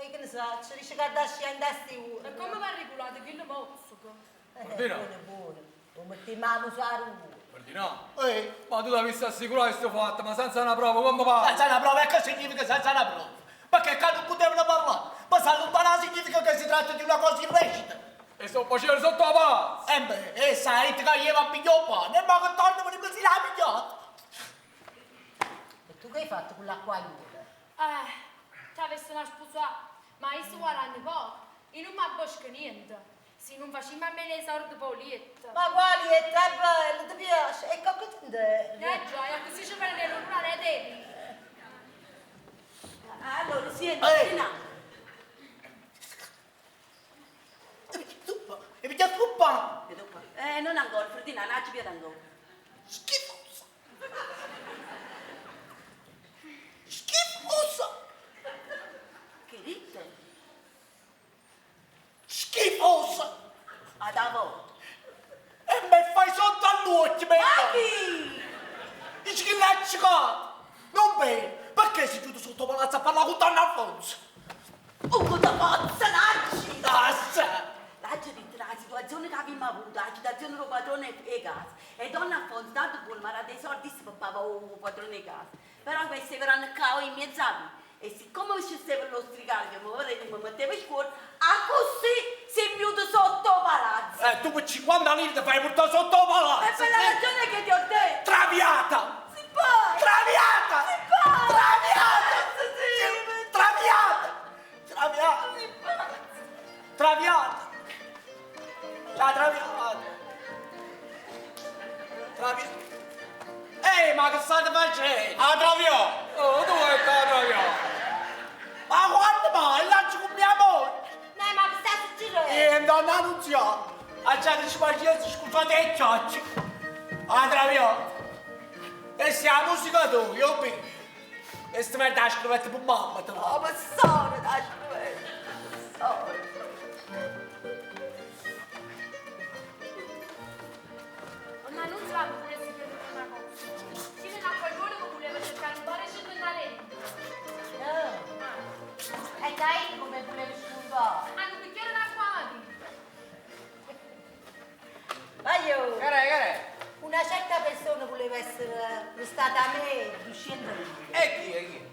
Io che ne so, ci riesce a darci andasti E come va regolato quello mozzico? Ordina. Buono, buono. Lo mettiamo su a ruo. Ferdinando, ma tu l'avresti assicurato questo fatto, ma senza una prova come va? Senza una prova, e che significa senza una prova? Perché qua non potevano parlare. Ma se allontanare significa che si tratta di una cosa illecita. E sto facendo sotto la pazza! E beh, e sai che gli va a pigliare il pane, ma che torna per così l'ha pigliato. E tu che hai fatto con l'acquaiuola? Ci avessi una sposata, ma io guadagno poco e non mi abbosco niente. Se non facciamo a me le sorte poliette. Ma quali è te bello, ti piace? E che ti intende? Gioia, così ci prende una le devi. Allora, senti, Ehi. E mi piace un pane. Vedo qua. Non ancora, Ferdinando, non ci piace ancora. Schifosa. Schifosa. Che dite? Schifosa. Ad avo. E me fai sotto all'occhio, me. Ma chi? Dici che l'hai ciecato. Non bene. Perché sei giù sotto palazzo a parlare con Don Alfonso? Oh, da pazza, Nacci! Pazza! L'ha detto la situazione che abbiamo avuto, la situazione del padrone e casa. E Don Alfonso, tanto buono, ma dei soldi si papava il padrone di casa. Però questi erano qua in mezzo a me. E siccome ci stava lo stricare che mi voleva, mi metteva il cuore, a così si è venuto sotto palazzo. Tu per 50 lire ti fai portare sotto palazzo. E per la ragione che ti ho detto. Traviata! Si può! Traviata! Si può! Traviata. Ehi, ma che state facendo? A Traviata! Oh, tu hai la Traviata! Ma quando mai? Lancio con mia moglie! No, ma che sta succedendo? E donna Nunziata, a già ci facesse scusate e ciocci. A Traviata. E se la musica tu, io qui. E sti merda la scrivete per mamma tu. Oh, ma sono da scrivere. Sono. Ma non so pure se chiede una cosa. Chi ne ha qualcuno che voleva cercare un po' di scendere. E dai, come volevi scontare? Hanno un bicchiere d'acqua mattina. Vai io. Che è, che è? Una certa persona voleva essere prestata a me 200 lire. E chi è chi?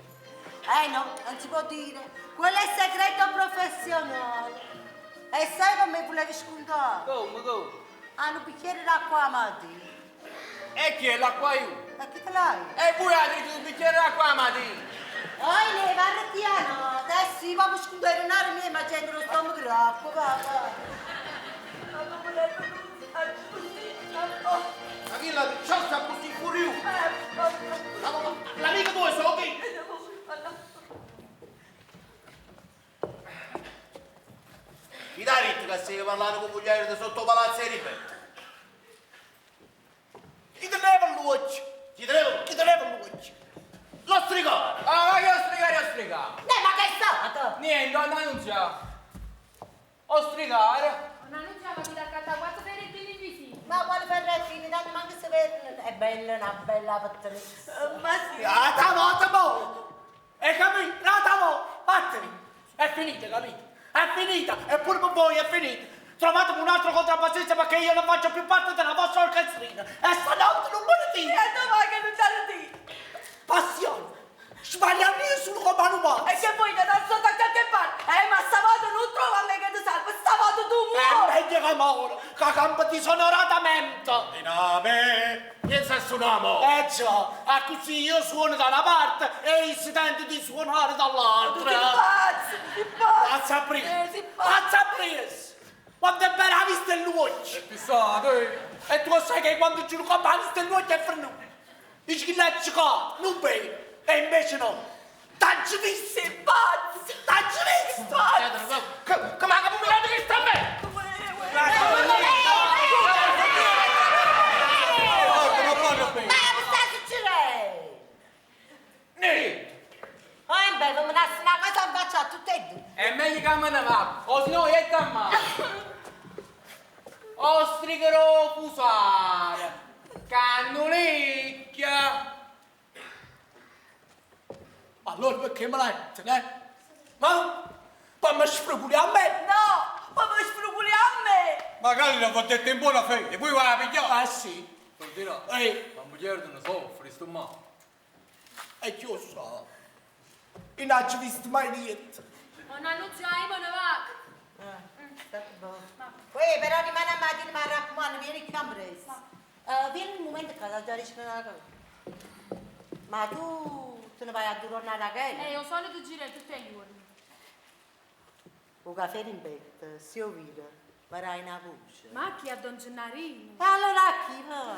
Eh no, non si può dire. Quello è segreto professionale. E sai come volevi scontare? Come, come? Hanno un bicchiere d'acqua mattina. E chi è l'acqua io? Ma chi te l'hai? E voi avete un bicchiere d'acqua mattina! Oi, ne va piano. Adesso io vado a scontare un'area mia, ma c'è lo stomaco d'acqua, va, va. Ma non volevo annunziare giustizia. Ma chi la picciotta così furiosa? L'amico tuo è solo chi? Chi dà detto che stai parlando con moglie di sotto palazzo e ripeto? Chi teneva l'occhio? Chi teneva? Chi teneva l'occhio? Lo strigone! Ah, ma che ho strigare, ho strigare! No, ma che è stato? Niente, donna Nunzia! Ho strigare! Ma non c'è ma mi da cantare quattro ferrettini invisibili. Ma quale ferrettini, tanto manco se vedono. È bella, una bella pettoressa. Ma sì. Ah, tamo, tamo! E capito? No, tamo! Vattene! È finita, capito? È finita! E pure per voi è finita! Trovatemi un altro contrabbassista perché io non faccio più parte della vostra orchestrina! E stanotte non me ne E dite! dove che non te lo dico? Passione! Sbagliamo io sul comando umano! E che poi che non so da che parte? Ma stavolta non trovo a me che ti salvo, stavolta tu È muori! meglio che muoro, che campo disonoratamente! Di nome! Pensa a suo nome! E già, a così io suono da una parte e si tenta di suonare Tu dall'altra. sei pazzo, tu sei pazzo! Pazza preso! Sei pazzo! Pazza preso! Quando è bella la vista è l'occhio! Fissato, eh! E tu sai che quando ci ruba la vista è l'occhio è frenuto! Dici che l'ha giocato, non bene! E invece no! T'hai visto! Sei pazzo! T'hai visto! Pazzo! Come ha combinato che sta bene? Guarda, ma parla bene! Ma che sta succedendo? Niente! Oh, beh, mi nasce una cosa in faccia a tutte e due. È meglio che me ne va, o se no io a male. Ostricherò fusare, cannolicchia. Allora perché me l'hai detto, eh? Ma? Poi mi sfruguli a me! No, ma mi sfruguli a me! Magari l'ho detto in buona fede, voi va a pigliare! Ah sì! Dirò, Ehi! ma moglie non soffre, sto male. E chi lo sa? Io non ho visto mai niente. Non annunziai, ma ne va. Uè, però rimane a mattina, mi raccomando, vieni qui a presto. Vieni un momento che ti già dico una cosa. Ma tu te ne vai a tornare a Rachele? Io solito giro tutti i giorni. O caffè in petto, se io vedo, farai una voce. Ma chi a Don Gennarino? E allora a chi va?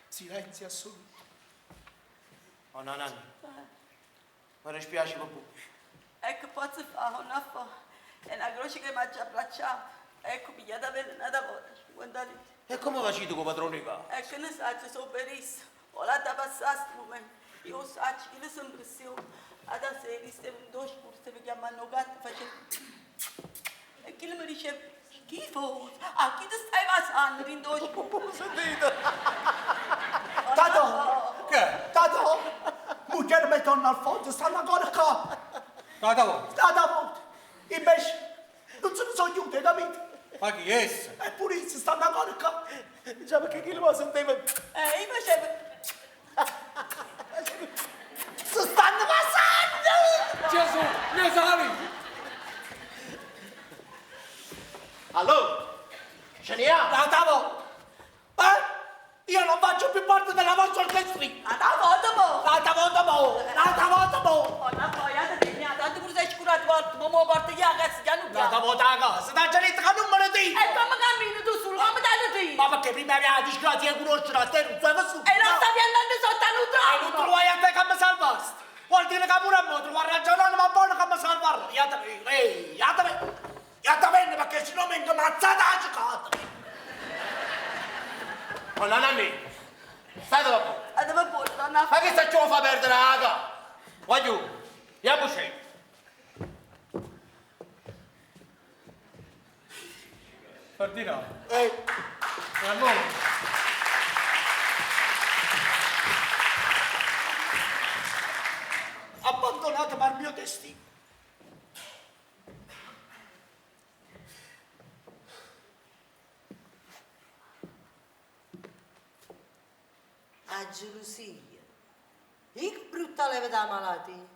Silenzio assoluto. Oh no, no. Mi dispiace per voi. E che posso fare? Non fa. È una croce che mi ha già abbracciato. Ecco, pigliata per una volta, 50 lire. E come facete con padrone qua? E che ne sa, sono benissimo. Ho la da passare questo momento. Io so che le sono impressione. Adesso stavo in due scuole, stavo chiamando gatto, facevo... E chi mi diceva, schifo, a chi ti stai passando in due scuole? Sentite! Tato! Che? Tato! Moglie mi torna al fondo, stanno ancora qua! Tata volta. Tata volta! Invece non se ne sono aiuti, hai capito? Ma chi è essa? Eppure si stanno ancora qua! Già perché chi lo sentiva? E io facevo... Si stanno passando! Gesù, ne sai? Allora, ce ne ha? Tata volta! Eh? Io non faccio più parte della vostra orchestrina! A da volta mo! Tata volta mo! Tata volta mo! Oh, una fogliata di mia, tanto pure porta io a casa, chiano N'ata piano. volta a casa, t'ha già detto che non me ne dico! E come cammini tu solo, come te ne dici? Ma perché prima aveva la disgrazia di conoscere a te, non sai che su? E non stavi andando sotto a un E non tronco! trovai a te che mi salvasti! Vuol dire che pure a me trovare ragionando, ma buono che mi salvarlo! Ehi, iatavene, perché sennò mi ammazzate a giocare! Ma non a me. State va buono. E dove puoi, donna? Ma che sta ciò fa perdere la casa? Voglio, andiamoci. Ferdinando. Ehi! E allora? Abbandonato per il mio destino. A gelosia. Che brutta leva da malattia.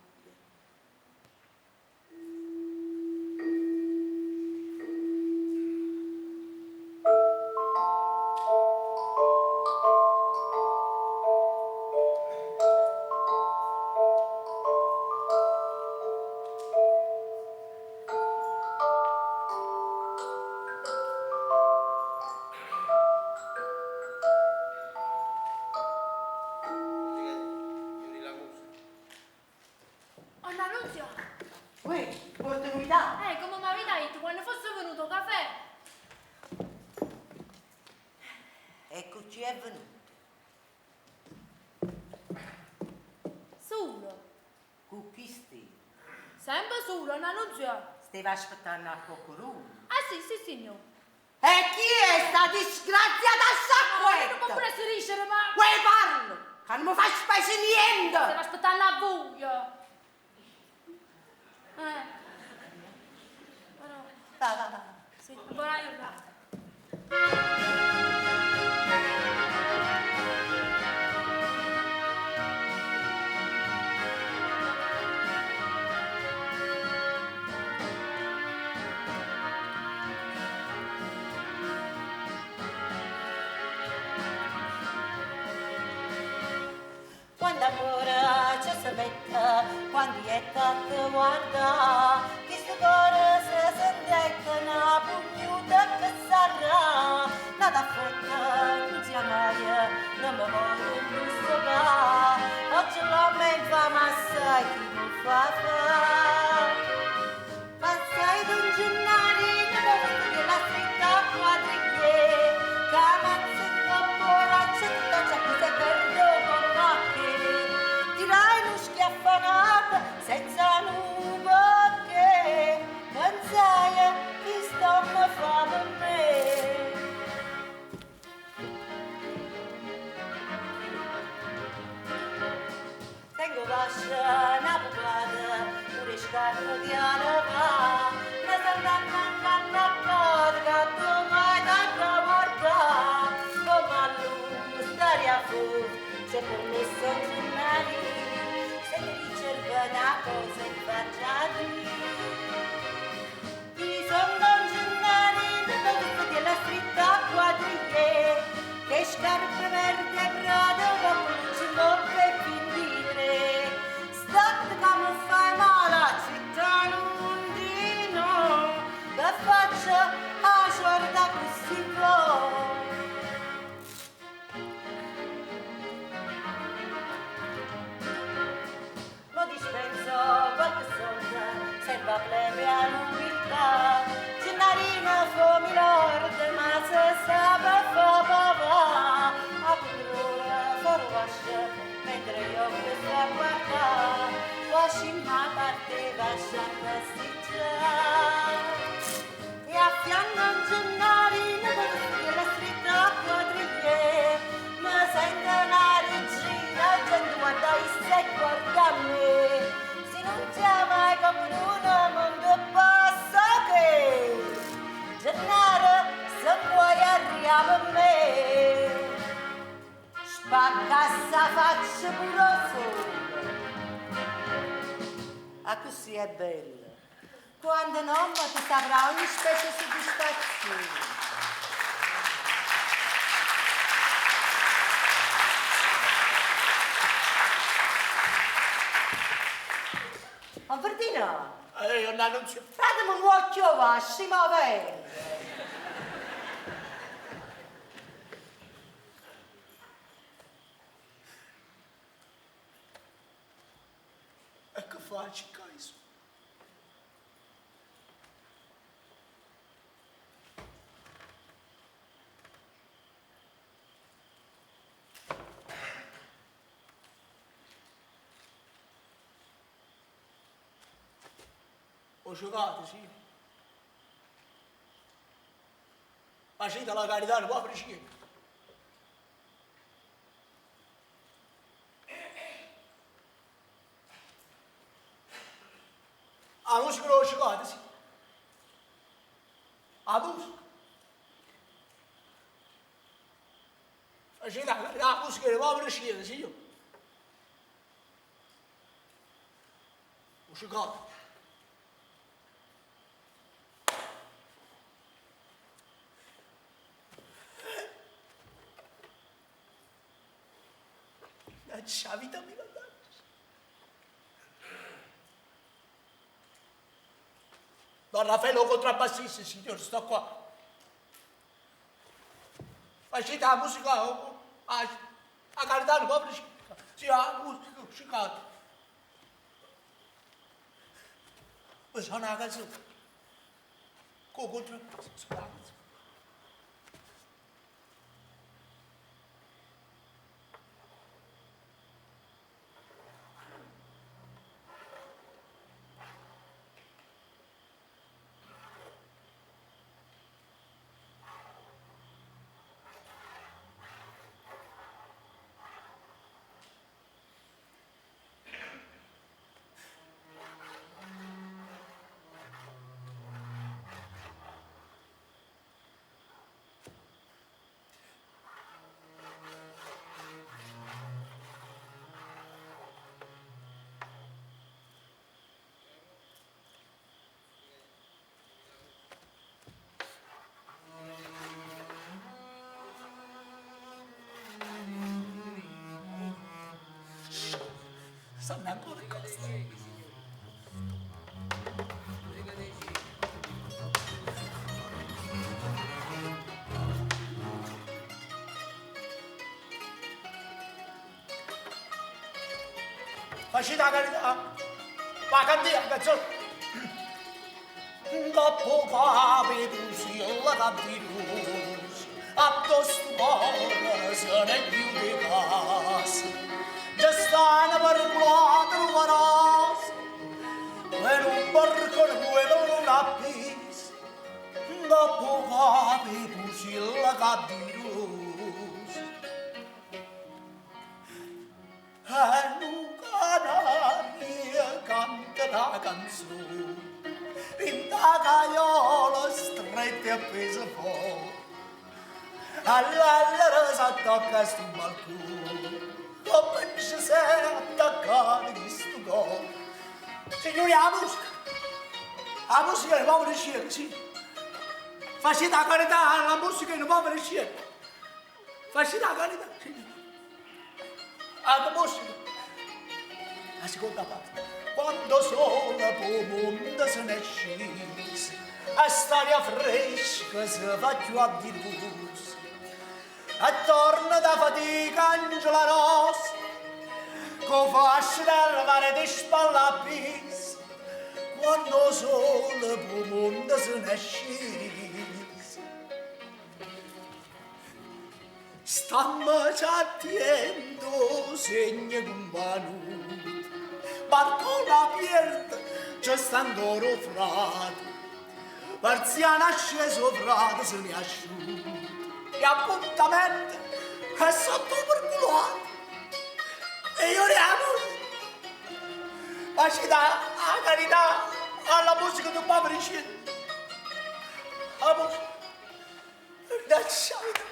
Onna Nunzia, Uè, porta novità. come mi avete detto, quando fosse venuto il caffè, Eccoci è venuto. solo, Con chi stai? sempre solo, Onna Nunzia. Stava aspettando a qualcuno. Ah sì, sì, signor. E chi è sta disgraziata Ma non può sciacquetta? pure si ricere, ma... Vuoi parlo? Che non mi fa specie niente! Stava aspettando a voi. Eh. Però, Va, va, va. sì, buona giornata. Quando amore ci si mette, quando è tanto guarda, chi si cuore si sente una pugnuta che sarà, nata fretta, non sia mai, non mi voglio inlustigare, oggi l'uomo è infame, sai chi mi fa fare. Passai d'un gennarino, dove la stretta quadriglie, che ammazza un poraccio, tutto ciò che si perde con occhi. Tirai uno schiaffo nato, senza un perché, pensai che sto mi fa per me. Tengo vascia, una pupata, pure scarpe di anava, una sant'anna canna coda, che tu mai da guarda, come a lungo stare a fuoco, c'è permesso gennari, se ti ricerca una cosa e faccia Ti sono un gennarino dove della stretta quadriglie, che scarpe verde prado, cappuccio coppa e findire. State come fai male a città lundino, che faccia a sorda così può. Mo dispenso qualche soldo, serve a plebe all'umiltà. Gennarino fu milord, ma se sape fa papà. A padrona fuori vascia, mentre io che sto a guardare, quasi ma parte vascia a passeggiare. E a fianco un Gennarino, con la stretta quadriglie, mi sento una regina, gente guarda e se guarda me. Se non c'è mai come uno mondo passa che Gennaro se vuoi arriva a me. Spacca sta faccia pure solo. Ah, così è bello. Quando non ti saprà ogni specie di soddisfazione. Ma Ferdinando, Io non si... Fatemi un occhio vasci, ma vengo. E che faccio, cazzo? Ho giocato, sì. Facete la carità, non può aprire. A musica l'ho giocata, sì. A musica. Facete la carità, la musica non può aprire, sì. Ho giocato. La vita mi mannaggia. Don Raffaele contrabbassista, signore, sto qua. Facete la musica, a carità, non può Sì, la musica, giocate. Ma sono una canzone. Con contrabbassista, sono una canzone. Sanno ancora cosa. Facete la carità, ma cantia, canzone. Dopo capi tu la cantirosa, a tosto cuore se ne chiude casa. Già stanno per quattro varas, per un barcone quello non ha pis. Dopo capi tu la cantirosa. E nu canaria canta la canzone, in da caiola stretta e appesa fuori. All'allera s'attacca sto balcone, come ci sei attaccato questo cuore. Signori, la musica non può riuscire, sì. Facete la carità, la musica non può riuscire. Facete la carità, sì. La musica. La seconda parte. Quando sola po mondo se ne scese, a st'aria fresca si fa più a di luce. Attorno da fatica Angela Rossa, con fascia da lavare di spalla a pis, quando sola po mondo se ne scese. Stammo attento, segna companuto, balcone aperto, c'è sta ancora frate, Parziana sceso frate se ne è asciutto, e appuntamento è sotto per culato. E io ne amo. Ma ci dà la carità alla musica del povero cielo. La musica. Lasciate.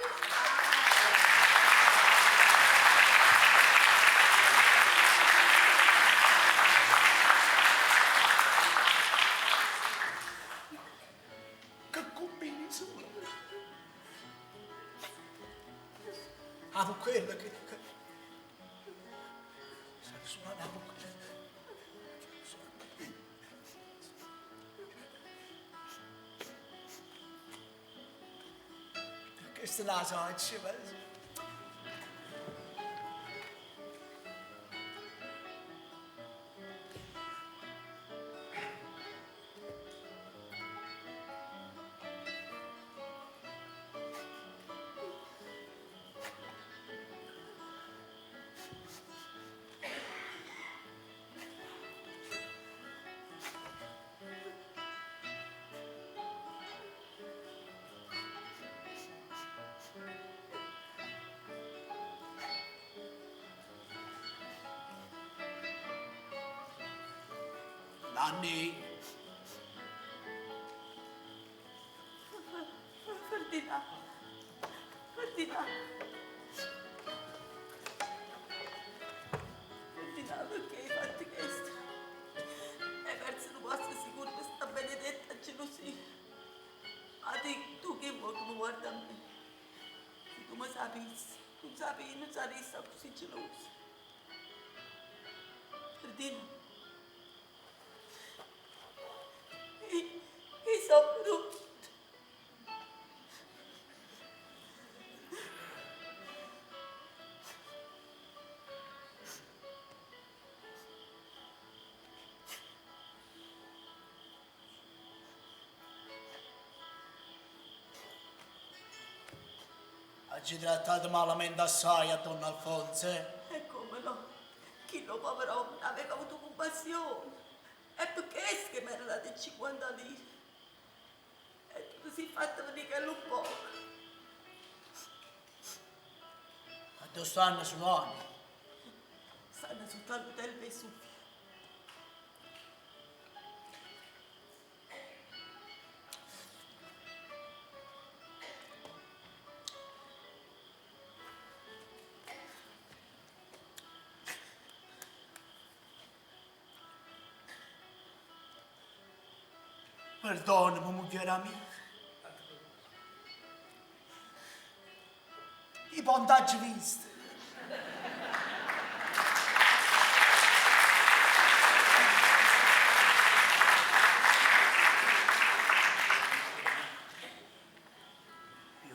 Che combini sono? Ah, quella che suona. Questa è la saccia. Nanni. Ferdinando. Ferdinando. Ferdinando, perché hai fatto questo? Hai perso il posto sicuro per sta benedetta gelosia. Ma ti, tu che vuoi che mi guarda a me? Se tu mi sapessi, tu sapevi, non saresti così geloso. Ferdinando. Io sono brutta. Oggi trattato malamente assai a Don Alfonso, eh? E come no? Chi lo povero uomo aveva avuto compassione. E perché che mi era dato 50 lire? E tu ti sei fatto venire quello un poco. A dove stanno suonando? Stanno sotto all'hotel Vesuvio. Perdonami, moglie mia. I vantaggi visti.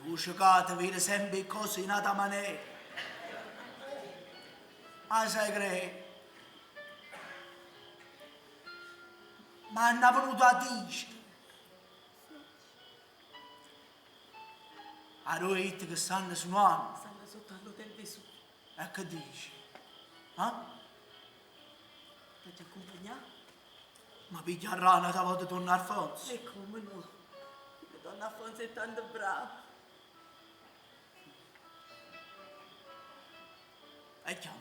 Più cercate vede sempre cose in altra maniera. Ma sai che? Ma hanno venuto a dire. A detto che stanno suonando. Stanno sotto all'hotel Vesuvio. E che dici? Eh? Ti accompagnato? Ma piglia rana da volta Don Alfonso. E come no? Perché Don Alfonso è tanto bravo. E chiama.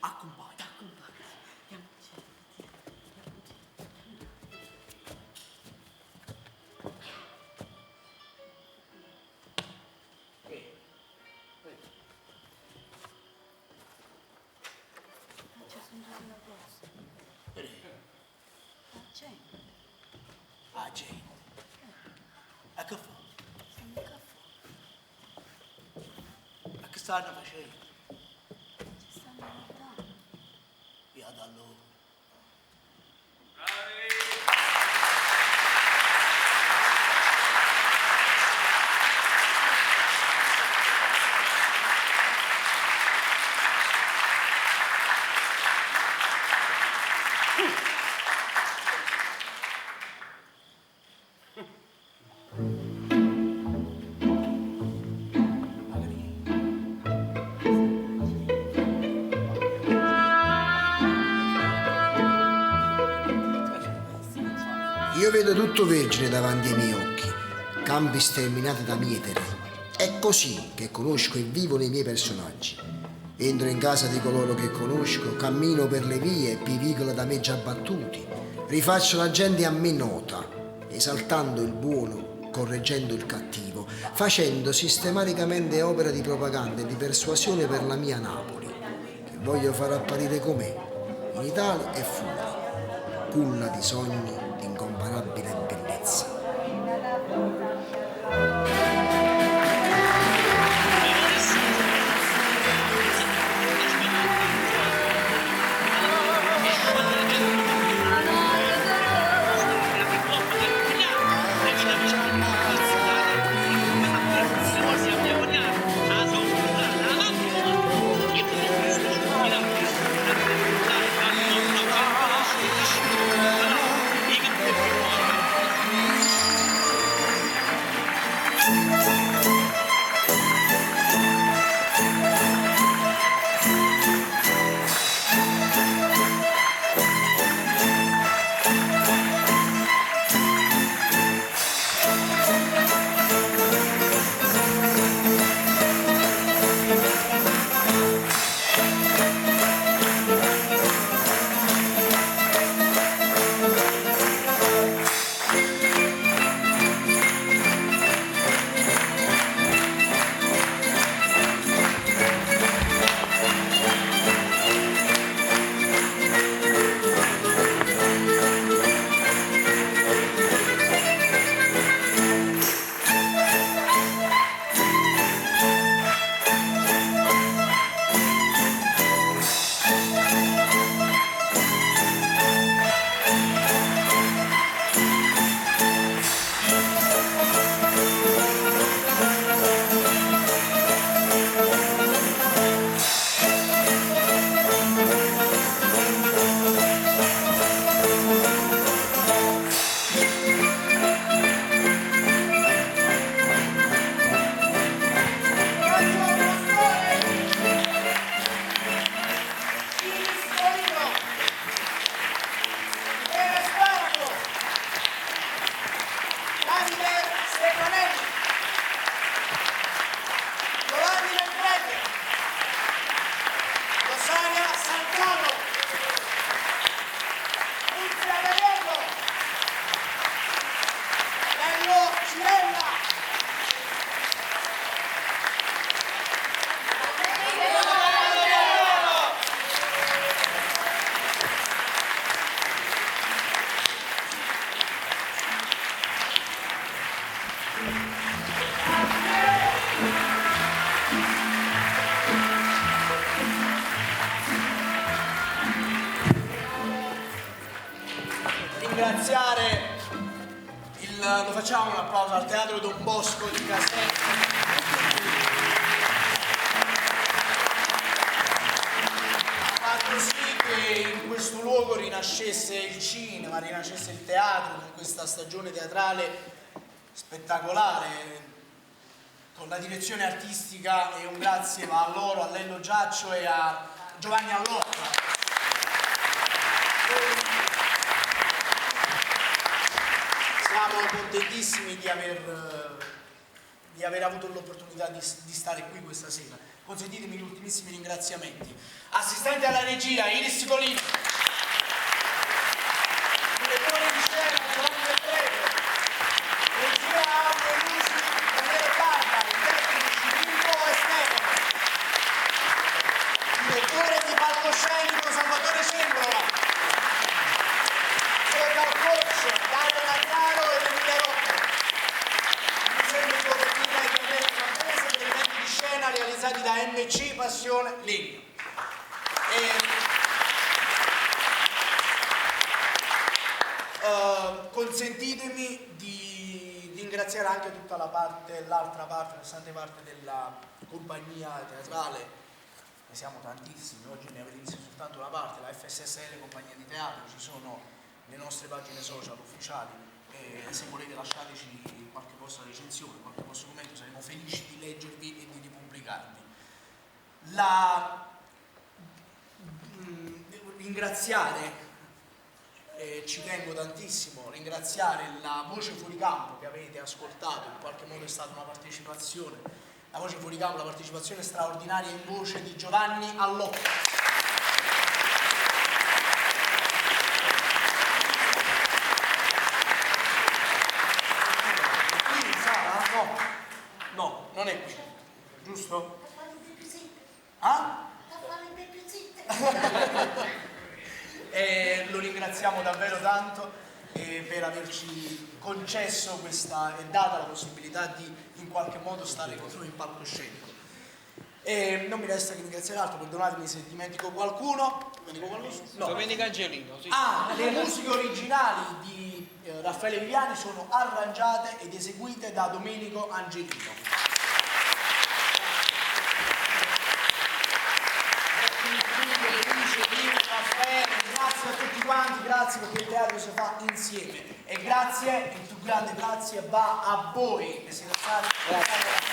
Accompagna. T'accompagna. Andiamoci. C'è una cosa. La gente. La gente. E che fa? Stanno a caffè. E che stanno facendo? Ci stanno guardando. Via da loro. Io vedo tutto vergine davanti ai miei occhi, campi sterminati da mietere. È così che conosco e vivo nei miei personaggi. Entro in casa di coloro che conosco, cammino per le vie e vicoli da me già battuti, rifaccio la gente a me nota, esaltando il buono, correggendo il cattivo, facendo sistematicamente opera di propaganda e di persuasione per la mia Napoli, che voglio far apparire com'è, in Italia e fuori, culla di sogni di incomparabile bellezza. ringraziare il, lo facciamo un applauso al Teatro Don Bosco di Caserta. Ha fatto sì che in questo luogo rinascesse il cinema, rinascesse il teatro con questa stagione teatrale spettacolare, con la direzione artistica e un grazie va a loro, a Lello Giaccio e a Giovanni Allotta. Siamo contentissimi di aver, eh, di aver avuto l'opportunità di, di stare qui questa sera. Consentitemi gli ultimissimi ringraziamenti. Assistente alla regia Iris Colini. Direttore di scena Giovanni Del Prete. Regia audio e luci Daniele Barba. I tecnici Mirko e Stefano. Direttore di palcoscenico Salvatore Cembrola. Vocal coach Dario Nazzaro ed Emilia Rocco. Mi seguito per Villa e Daniele Campese per eventi di scena realizzati da MC Passione Legno. E, eh, consentitemi di ringraziare anche tutta la parte, l'altra parte, la restante parte della compagnia teatrale. Ne siamo tantissimi, oggi ne avete visto soltanto una parte, la FSSL Compagnia di Teatro, ci sono le nostre pagine social ufficiali, e se volete lasciateci qualche vostra recensione, qualche vostro commento, saremo felici di leggervi e di ripubblicarvi. La, mm, ringraziare, ci tengo tantissimo, ringraziare la voce fuori campo che avete ascoltato, in qualche modo è stata una partecipazione, la voce fuori campo, la partecipazione straordinaria in voce di Giovanni Allotta. Qui in sala? No, no, non è qui, giusto? Ah? E lo ringraziamo davvero tanto per averci concesso questa e data la possibilità di in qualche modo stare con noi in palcoscenico. E non mi resta che ringraziare altro, perdonatemi se dimentico qualcuno. Dimentico qualcuno? No. Domenico Angelino, sì. Ah, le musiche originali di Raffaele Viviani sono arrangiate ed eseguite da Domenico Angelino. Raffaele, grazie a tutti quanti, grazie perché il teatro si fa insieme e grazie, il più grande grazie va a voi che siete stati. Grazie.